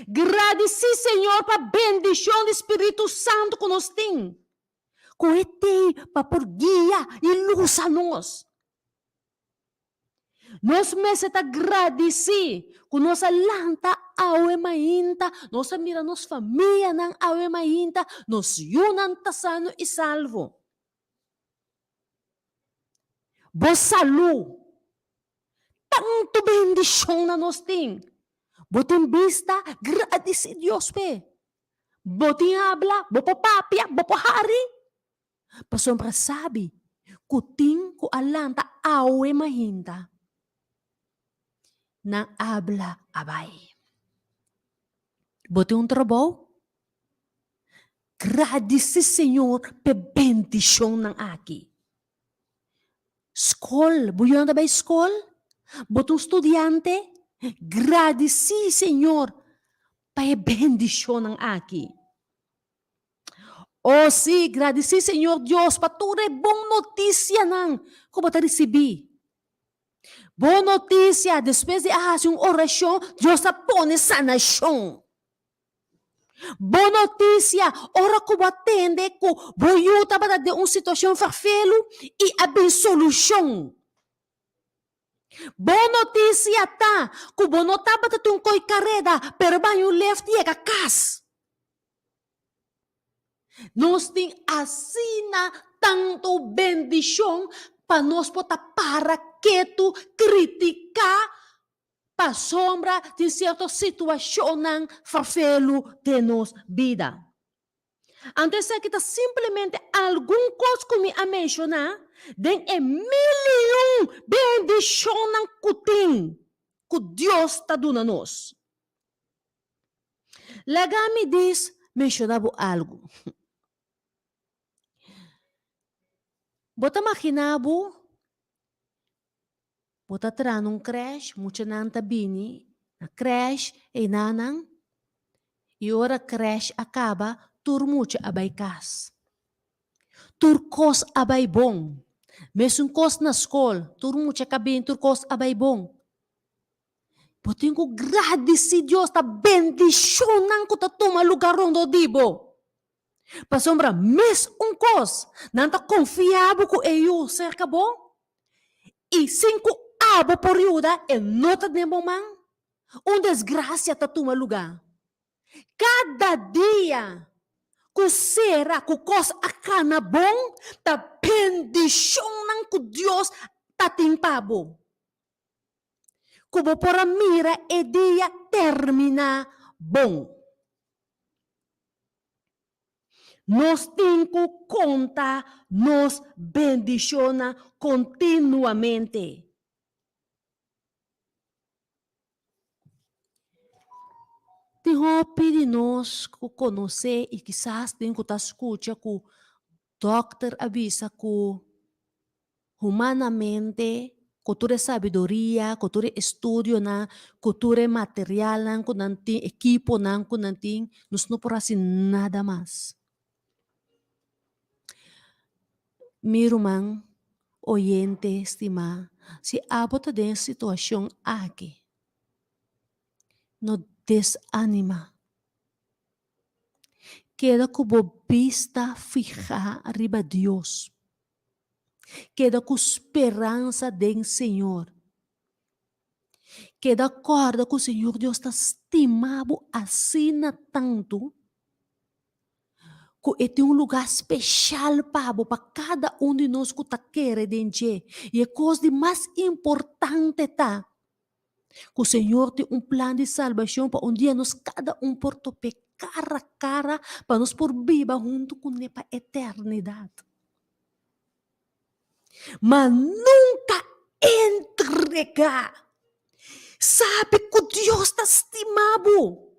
Gradisí Señor pa bendishon di Spiritu Santu ku nos tin. Ku e tei pa por guia i lusa nos. Nos mester ta gradisí ku nos a lanta awe mainta, nos a mira nos famianan awe mainta, nos yunan ta sano i salvo. Bo salú, tantu bendishonnan nos tin. Bo tin bista, gradisí Dios p'e. Bo tin habla, bo por papia, bo por hari. Pasobra sabi ku tin ku a lanta awe mahinta, nan habla a bai. Bo tin un trabou? Gradisi Señor p'e bendishonnan aki. Skol, bo yunan ta bai skol? Bo ta un studiante? Gradisí Señor pa e bendishonnan aki. Oh sí, gradisí Señor Dios pa tur e bon notisianan ku bo ta risibí. Bon notisia, despues di a hasi un orashon, Dios ta pone sanashon. Bon notisia, ora ku bo a tende ku bo yu tabata den un situashon ferfelu i a bin solushon. Bon notisia ta ku bo no tabata tin un koi kareda, pero baña un left yega kas. Nos tin asina tantu bendishon pa nos por ta para ketu kritiká pasobra tin sierto situashonnan ferfelu den nos bida. Anto esaki ta simplemente algun kos ku mi a menshoná den e mil i un bendishonnan ku tin ku Dios ta duna nos. Laga mi dis menshoná bo algu. Bo ta maginá bo, bo ta traha na un krèsh, muchanan ta bini na krèsh einanan i ora krèsh a kaba tur mucha a bai kas. Tur kos a bai bon. Mesun kos na skol, tur mucha ka bini tur kos a bai bon. Bo tin ku gradisí Dios ta bendishonnan ku ta tuma lugá rondó di bo. Pasobra mes un kos, nan ta konfia bo ku e yu serka bo, i sin ku abo por yuda, e no ta den bo man. Un desgrasia ta tuma lugá. Kada dia ku sera ku kos a kana bon, ta bendishonnan ku Dios ta tin pa bo. Ku bo por a mira e dia terminá bon. Nos tin ku konta nos bendishonnan kontinuamente. Tin hopi di nos ku konosé i kisas tin ku ta skucha ku dòkter a bisa ku Humanamente, ku tur e sabiduria, ku tur e estudionan, ku tur e materialnan ku nan tin, ekiponan ku nan tin, nos no por hasi nada mas. Mi ruman oyente stimá, si abo ta den e situashon aki, no desanimá. Keda ku bo bista fihá riba Dios. Keda ku speransa den Señor. Keda kòrda ku Señor Dios ta stima bo asina tantu ku e tin un lugá speshal pa bo, pa kada un di nos ku ta kere den dje. I e kos di mas importante ta ku Señor tin un plan di salbashon pa un dia nos kada un por top'é kara kara pa nos por biba huntu kuné pa eternidat. Ma nunka entregá. Sabi ku Dios ta stima bo.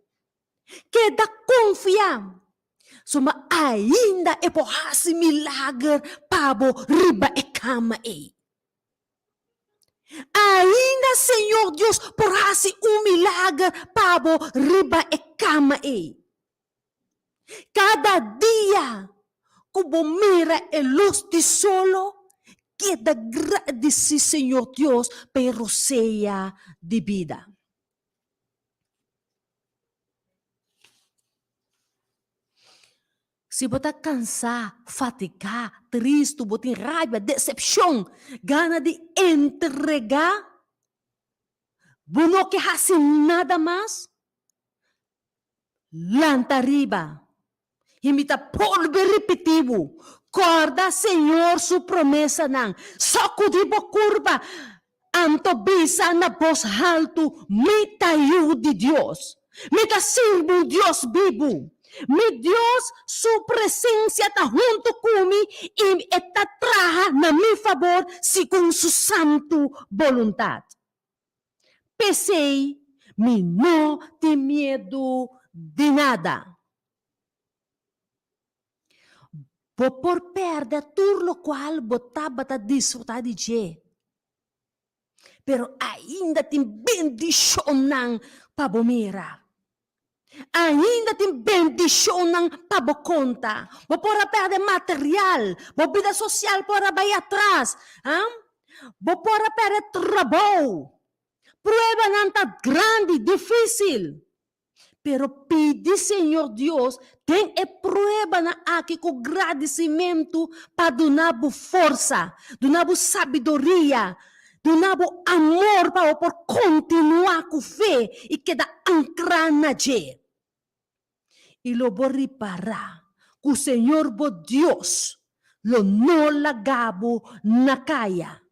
Keda konfia. Suma ainda e por hasi milager pa bo riba e kama ei. Ainda Señor Dios por hasi un milager pa bo riba e kama ei. Kada dia ku bo mira e lus di solo, keda gradisí Señor Dios pa e rosea di bida. Si bo ta kansá, fatigá, tristu, bo tin rabia, desepshon, gana di entregá, bo no ke hasi nada mas, Lanta riba. I mi ta bolbe ripití bo, Kòrda Señor su promesanan. Sokudí bo kurpa, anto bisa na bos haltu, Mi ta yu di Dios. Mi ta sirbi un Dios bibu. Mi Dios su presensia ta huntu ku mi i e ta traha na mi fabor segun su santu boluntat. P'esei mi no tin miedu di nada. Bo por pèrdè tur lokual bo tabata disfrutá di dje. Pero ainda tin bendishonnan pa bo mira. Ainda tin bendishonnan pa bo konta. Bo por a pèrdè material, bo bida sosial por a bai atras, bo por a pèrdè trabou. Pruebanan ta grandi, difísil. Pero pidi Señor Dios den e pruebanan aki ku gradisimentu pa duna bo forsa, duna bo sabiduria, duna bo amor pa bo por kontinuá ku fe i keda ankrá na dje. I lo bo ripará ku Señor bo Dios lo no laga bo na kaya.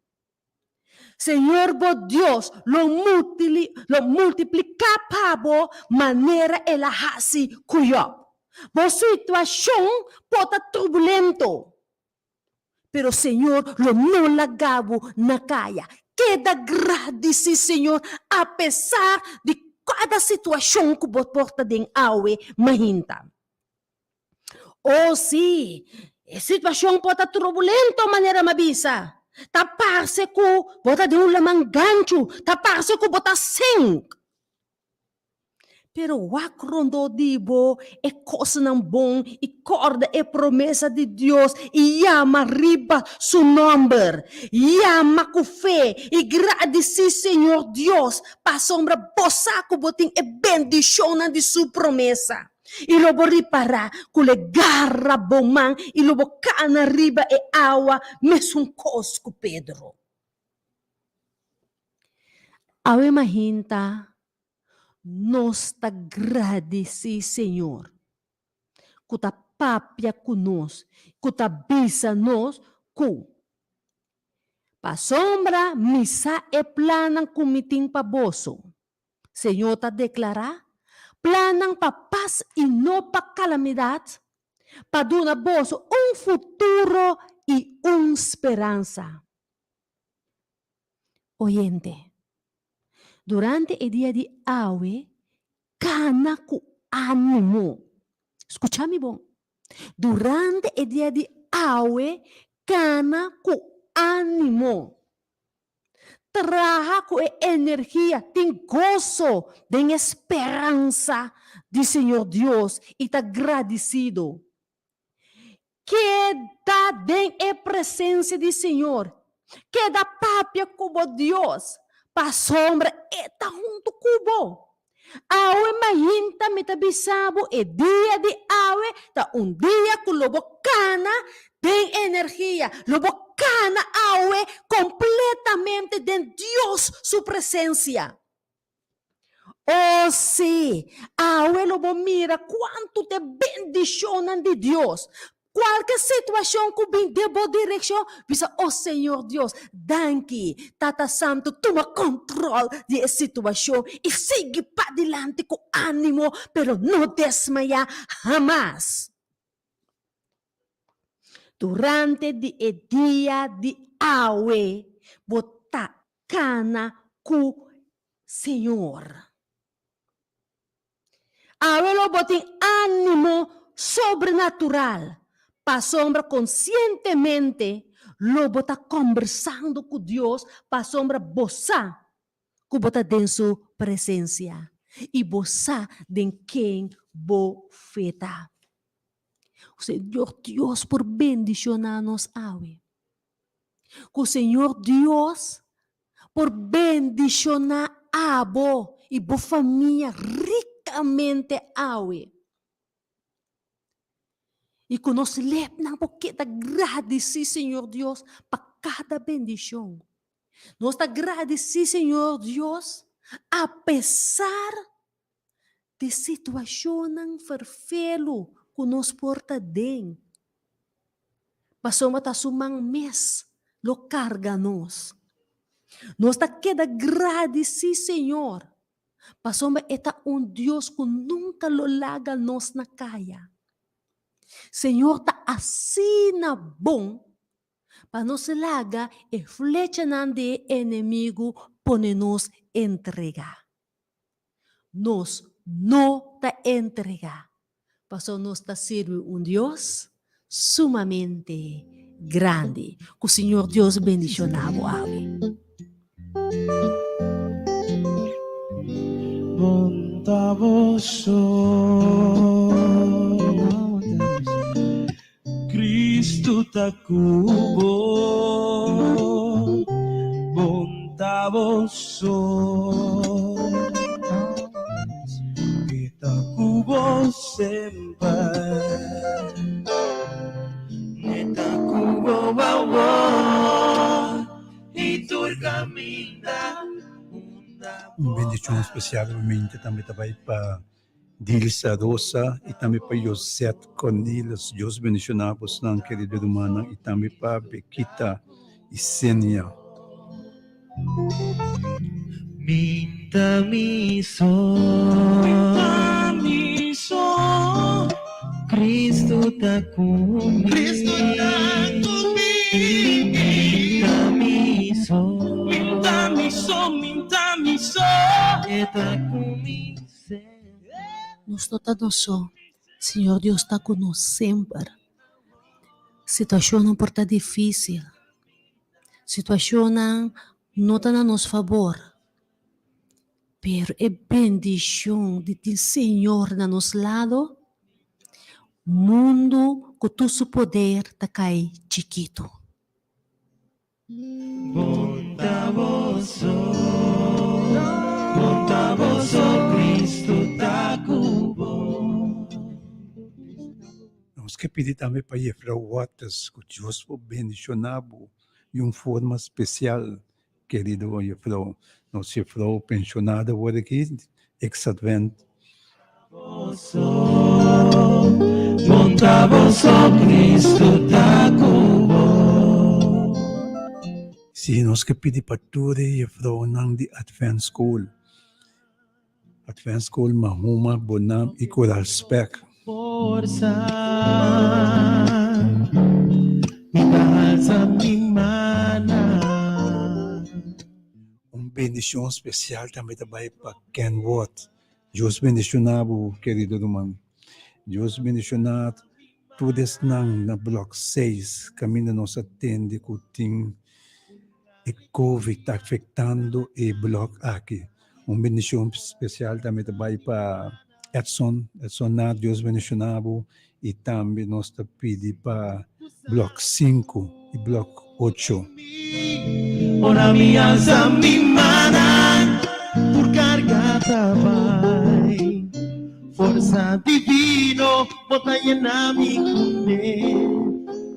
Señor bo Dios lo lo multipliká pa bo manera el a hasi ku Yòb. Bo situashon por ta turbulento, pero Señor lo no laga bo na kaya. Keda gradisí Señor apesar di kada situashon ku bo por ta den awe mainta. Oh sí, e situashon por ta turbulento manera mi a bisa. Ta parse ku bo ta den un laman ganchu, ta parse ku bo ta sink. Pero wak rondó di bo e kosnan bon i kòrda e promesa di Dios i yama riba su nòmber. Yama ku fe i gradisí Señor Dios pasobra bo sa ku bo tin e bendishonnan di su promesa. I lo bo ripará ku lo e gara bo man i lo bo kana riba e awa mesun kos ku Pedro. Awe mahinta nos ta gradisí Señor ku ta papia ku nos, ku ta bisa nos ku, Pasobra mi sa e plannan ku mi tin pa boso, Señor ta deklará, plannan pa pas i no pa kalamidat, pa duna boso un futuro i un speransa. Oyente, durante e dia di awe, kana ku ánimo. Skucha mi bon. Durante e dia di awe, kana ku ánimo. Traha ku e energia, tin goso den e speransa di Señor Dios i ta gradisido. Keda den e presensia di Señor. Keda papia ku bo Dios, pasobra e ta huntu ku bo. Awe mainta mi ta bisa bo e dia di awe ta un dia ku lo bo kana den energia, lo bo kana awe kompletamente den Dios su presensia. O sí, awe lo bo mira kuantu ta e bendishonnan di Dios. Kualke situashon ku bin den bo direkshon, bisa, O Señor Dios, danki. Tata Santu, tuma kòntròl di e situashon i sigui padilanti ku ánimo, pero no desmayá hamas. Durante di e dia di awe, bo ta kana ku Señor. Awe lo bo tin ánimo sobrenatural, pasobra konsientemente lo bo ta kòmbersando ku Dios pasobra bo sa ku bo ta den su presensia i bo sa den ken bo fe ta. Señor Dios por bendishoná nos awe. Ku Señor Dios por bendishoná abo i bo famia rikamente awe. I ku nos lepnan por keda gradisí Señor Dios pa kada bendishon. Nos ta gradisí Señor Dios apesar di situashonnan ferfelu ku nos por ta den. Pasobra ta su man mes lo karga nos. Nos ta keda gradisí Señor, pasobra e ta un Dios ku nunka lo laga nos na kaya. Señor ta asina bon pa nos laga e flechanan di e enemigu pone nos entregá. Nos no ta entregá, pasobra nos ta sirbi un Dios sumamente grandi. Ku Señor Dios bendishoná bo awe. boso. Cristo ta cu bo, bon ta boso. E ta cu bo semper. E ta cu bo awor y tur caminda. Un bendicion especialmente tambe ta bay pa Dilsa Rosa y tambe pa Josette Cornelis. Dios bendiciona bosnan querido rumannan y tambe pa Bekita y Senia. Minta mi so. Minta mi so. Cristo ta cu mi. Cristo ta cu mi. Minta mi so. Minta mi so, minta mi so. E ta cu mi semper. Nos no ta nos so, Señor Dios ta cu nos semper. Situacionnan por ta dificil, situacionnan no ta na nos fabor, pero e bendicion di tin Señor na nos lado, mundo cu tur su poder ta cay chikito. Bon ta boso, bon ta boso, Cristo ta cu bo. Nos ke pidi tambe pa Jefrouw Waters ku Dios por bendishoná bo di un forma spesial, kerido Jefrouw. Nos Jefrouw penshonado awor aki, ex Advent. Boso, bon ta boso, Cristo ta cu bo. Sí, nos ke pidi pa tur e jefrounan di Advent School. Advent School Mahuma, Bonam y Coral Spek. Forsa, mi ta alsa mi mana. Un bendicion special tambe ta bay pa Ken Watt. Dios bendiciona bo kerido ruman. Dios bendiciona tur esnan na blok seis caminda nos a tende cu tin e covid ta afectando e blok aki. Un bendicion special tambe ta bay pa Edson, Edson na Dios bendiciona bo y tambe nos ta pidi pa blok sinku y blok ocho. Ora mi alsa mi manan tur carga ta bai Forsa divino bo ta yena mi cune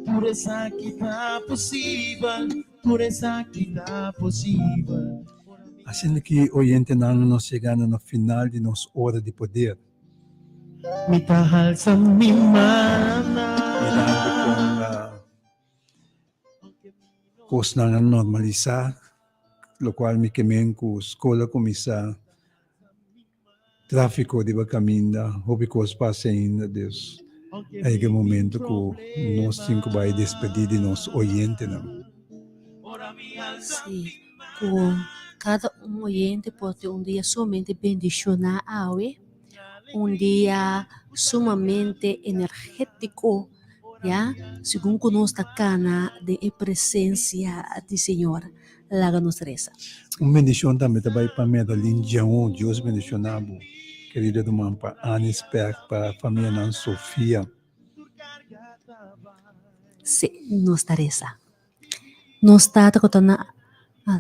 Tur esaki ta posibel, tur esaki ta posibel. Asina ki oyentenan nos yegando na final di nos Ora di Poder. Mi ta halsa mi mana. Mirando kon kosnan a normalisá, lokual mi ke men ku skol a kuminsá, tráfiko riba kaminda, hopi kos pasa ainda, dus a yega e momento ku nos tin ku bai despedí di nos oyentenan. Sí, ku kada un oyente por tin un dia sumamente bendishoná awe, un dia sumamente energétiko, ya, segun ku nos ta kana den e presensia di Señor. Laga nos resa. Un bendishon tambe ta bai pa Medalyn Jeon, Dios bendishoná bo, kerido ruman, pa Annie Speck, pa famianan Sofia. Sí, nos ta resa. Nos Tata ku ta na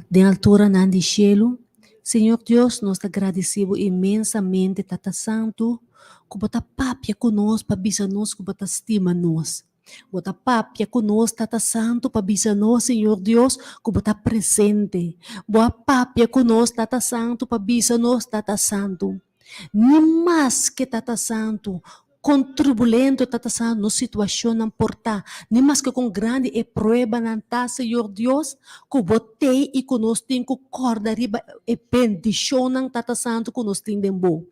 den alturanan di shelu, Señor Dios, nos ta gradisí bo inmensamente, Tata Santu, ku bo ta papia ku nos pa bisa nos ku bo ta stima nos. Bo ta papia ku nos, Tata Santu, pa bisa nos, Señor Dios, ku bo ta presente. Bo a papia ku nos, Tata Santu, pa bisa nos, Tata Santu, ni maske, Tata Santu, Kon turbulento ta ta sa nos situacionnan por ta, ni maske kon grandi e pruebanan ta, Señor Dios, ku Bo t'ei i ku nos tin ku kòrda riba e bendicionnan, Tata Santu, ku nos tin den Bo.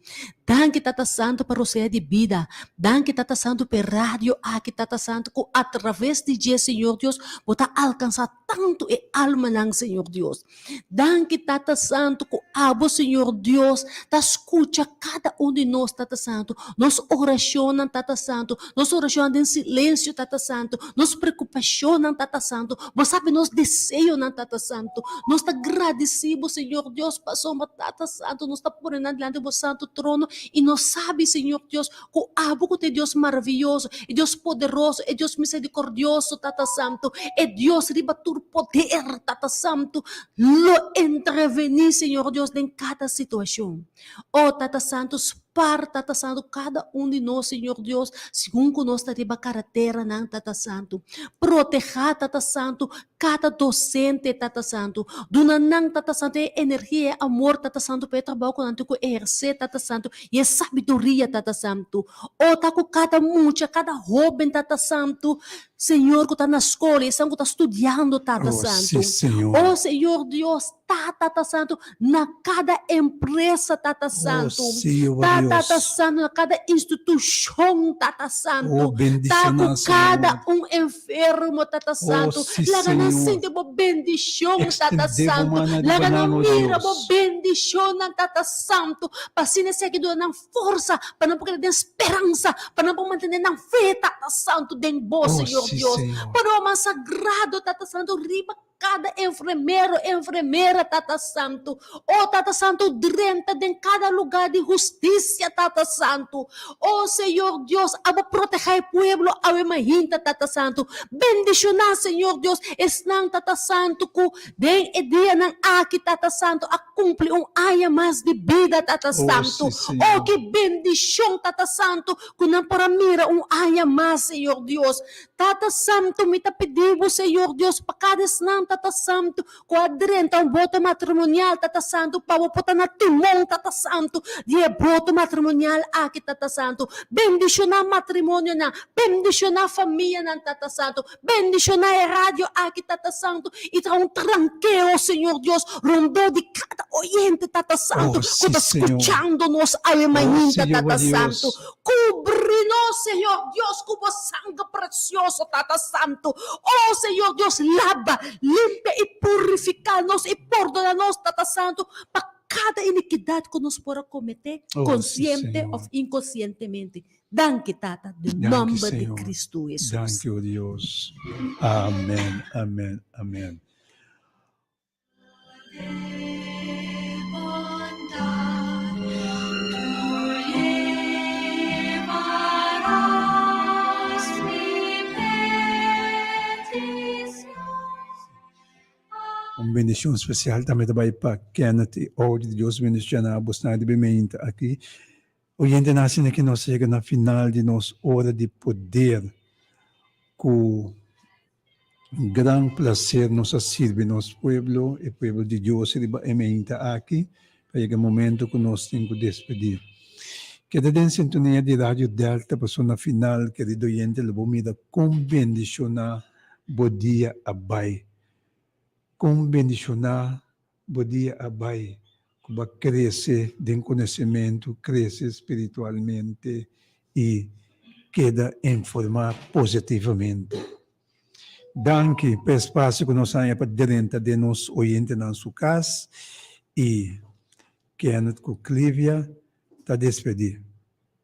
Danki, Tata Santu, pa rosea di bida. Danki, Tata Santu, p'e radio aki, Tata Santu, ku atraves di dje, Señor Dios, Bo ta alkansá tantu e almanan, Señor Dios. Danki, Tata Santu, ku. Abo, Señor Dios, ta skucha kada un di nos, Tata Santu, nos orashonnan, Tata Santu, nos orashonnan den silensio, Tata Santu, nos preokupashonnan, Tata Santu. Bo sabi nos deseonan, Tata Santu. Nos ta gradisí Bo, Señor Dios, pasobra, Tata Santu, nos ta pone nan dilanti Bo santu trono i nos sabi, Señor Dios, ku Abo ku ta e Dios maravioso, e Dios poderoso, e Dios miserikordioso, Tata Santu, e Dios riba tur poder, Tata Santu, lo entrevení, Señor Dios, den kada situashon. O Tata Santu, spar, Tata Santu, kada un di nos, Señor Dios, segun ku nos ta riba kareteranan, Tata Santu. Protehá, Tata Santu, kada dosente, Tata Santu. Duna nan, Tata Santu, e energia, e amor, Tata Santu, pa e trabou ku nan tin ku ehersé, Tata Santu, i e sabiduria, Tata Santu. O ta ku kada mucha, kada hóben, Tata Santu, Señor, ku ta na skol, i esnan ku ta studiando, Tata Oh, Santu. sí, Señor. O Señor Dios, Ta Tata Santu na kada empresa Tata Oh, Santu. sí, Jehová Ta Tata Dios. Santu na kada institushon Tata Oh, Santu. Ta bendishoná, ku kada Señor. un enfermo Tata Oh, Santu. sí, Laga nan Señor. sinti bo bendishon Tata Extendé bo Santu. man ariba Laga nan nan, oh mira bo Dios. bendishonnan Tata Santu. Pa asina esaki duna nan forsa pa nan por keda den speransa, pa nan por mantené nan fe Tata Santu den bo Oh, Señor sí, Dios. Señor. Pone bo man sagrado Tata Santu riba Kada enfermero, enfermera, Tata Santu. O Tata Santu, drenta den kada lugá di hustisia, Tata Santu. O Señor Dios, abo protehá e pueblo awe mainta, Tata Santu. Bendishoná, Señor Dios, esnan, Tata Santu, ku den e dianan aki, Tata Santu, a kumpli un aña mas di bida, Tata O Santu. sí, O Señor. ki bendishon, Tata Santu, ku nan por a mira un aña mas, Señor Dios. Tata Santu, mi ta pidi bo, Señor Dios, pa kada esnan, Tata Santu, ku a drenta un boto matrimonial, Tata Santu, pa bo por ta na timon, Tata Santu, di e boto matrimonial aki, Tata Santu. Bendishoná matrimonionan, bendishoná famianan, Tata Santu. Bendishoná e radio aki, Tata Santu, i traha un trankeo, Señor Dios, rondó di kada oyente, Tata Santu, Oh, ku sí, ta Señor. skuchando nos awe Oh, mainta, sí, Jehová Tata Santu. Dios. Kubri nos, Señor Dios, ku bo sanger precioso, Tata Santu. Oh, Señor Dios, laba, limpia i purifiká nos i pordona nos, Tata Santu, pa kada inikidat ku nos por a kometé, Oh, sí, konsiente Señor. òf inkonsientemente. Danki, Tata, den Danki, nòmber di Señor. Kristu Hesus. Danki, oh Dios. Amen, amen, amen. Un bendicion special tambe ta bai pa Kenneth y Audrey. Dios bendiciona bosnan riba e meinta aki. Oyentenan asina ki nos yega na final di nos ora di poder ku gran placer nos a sirbi nos pueblo, e pueblo di Dios riba e meinta aki, pa yega e momento ku nos tin ku despedí. Keda den sintonia di Radio Delta pasobra na final, kerido oyente, lo bo mira kon bendishoná bo dia a bai. Kon bendishoná bo dia a bai ku bo a krese den konosementu, krese spiritualmente i keda informá positivamente. Danki pa e spasio ku nos haña pa drenta den nos oyentenan su kas i Kenneth ku Clivia ta despedí.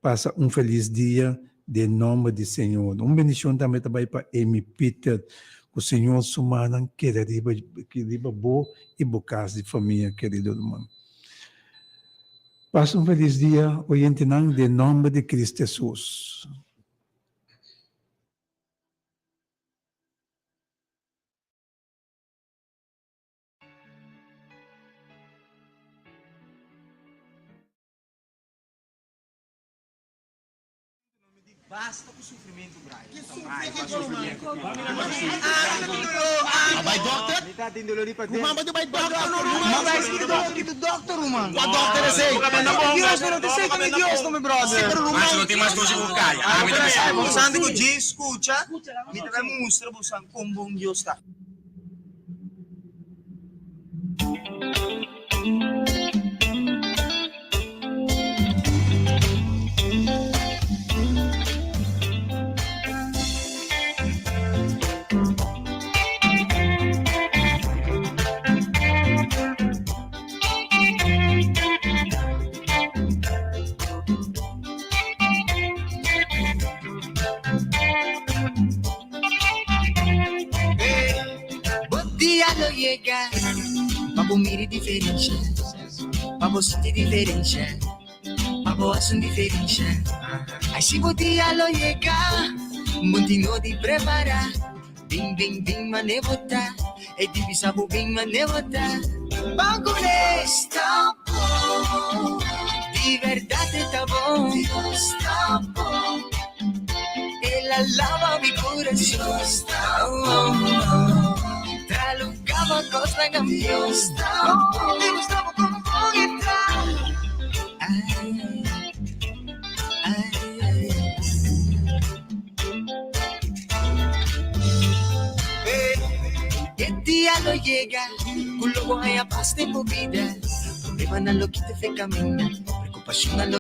Pasa un felis dia den nomber di Señor. Un bendicion tambe ta bay pa Amy Peter. Cu Señor su mannan keda riba riba bo y bo cas di famia, kerido ruman. Pasa un felis dia, oyentenan, den nomber di Cristo Jesus. Basta ku sufrimentu Brian. Pa bo mira diferensia, pa bo sinti diferensia, pa bo hasi un diferensia. Ai si bo dia lo yega, bo tin di prepará. Bin, bin, bin, mane bo ta. E di bisa bo bin mane bo ta. Banco ta bon. Di berdat ta bon. Dios ta bon. El a laba mi kurason. Ta bon. Ta lugá pa kos ta kambia. Ta bon. Dios ta bon kon ta. Ai, ai, ai. E dia lo yega, ku lo bo haya pas den bo bida. Problemanan lo kita for di kaminda, preokupashonnan lo.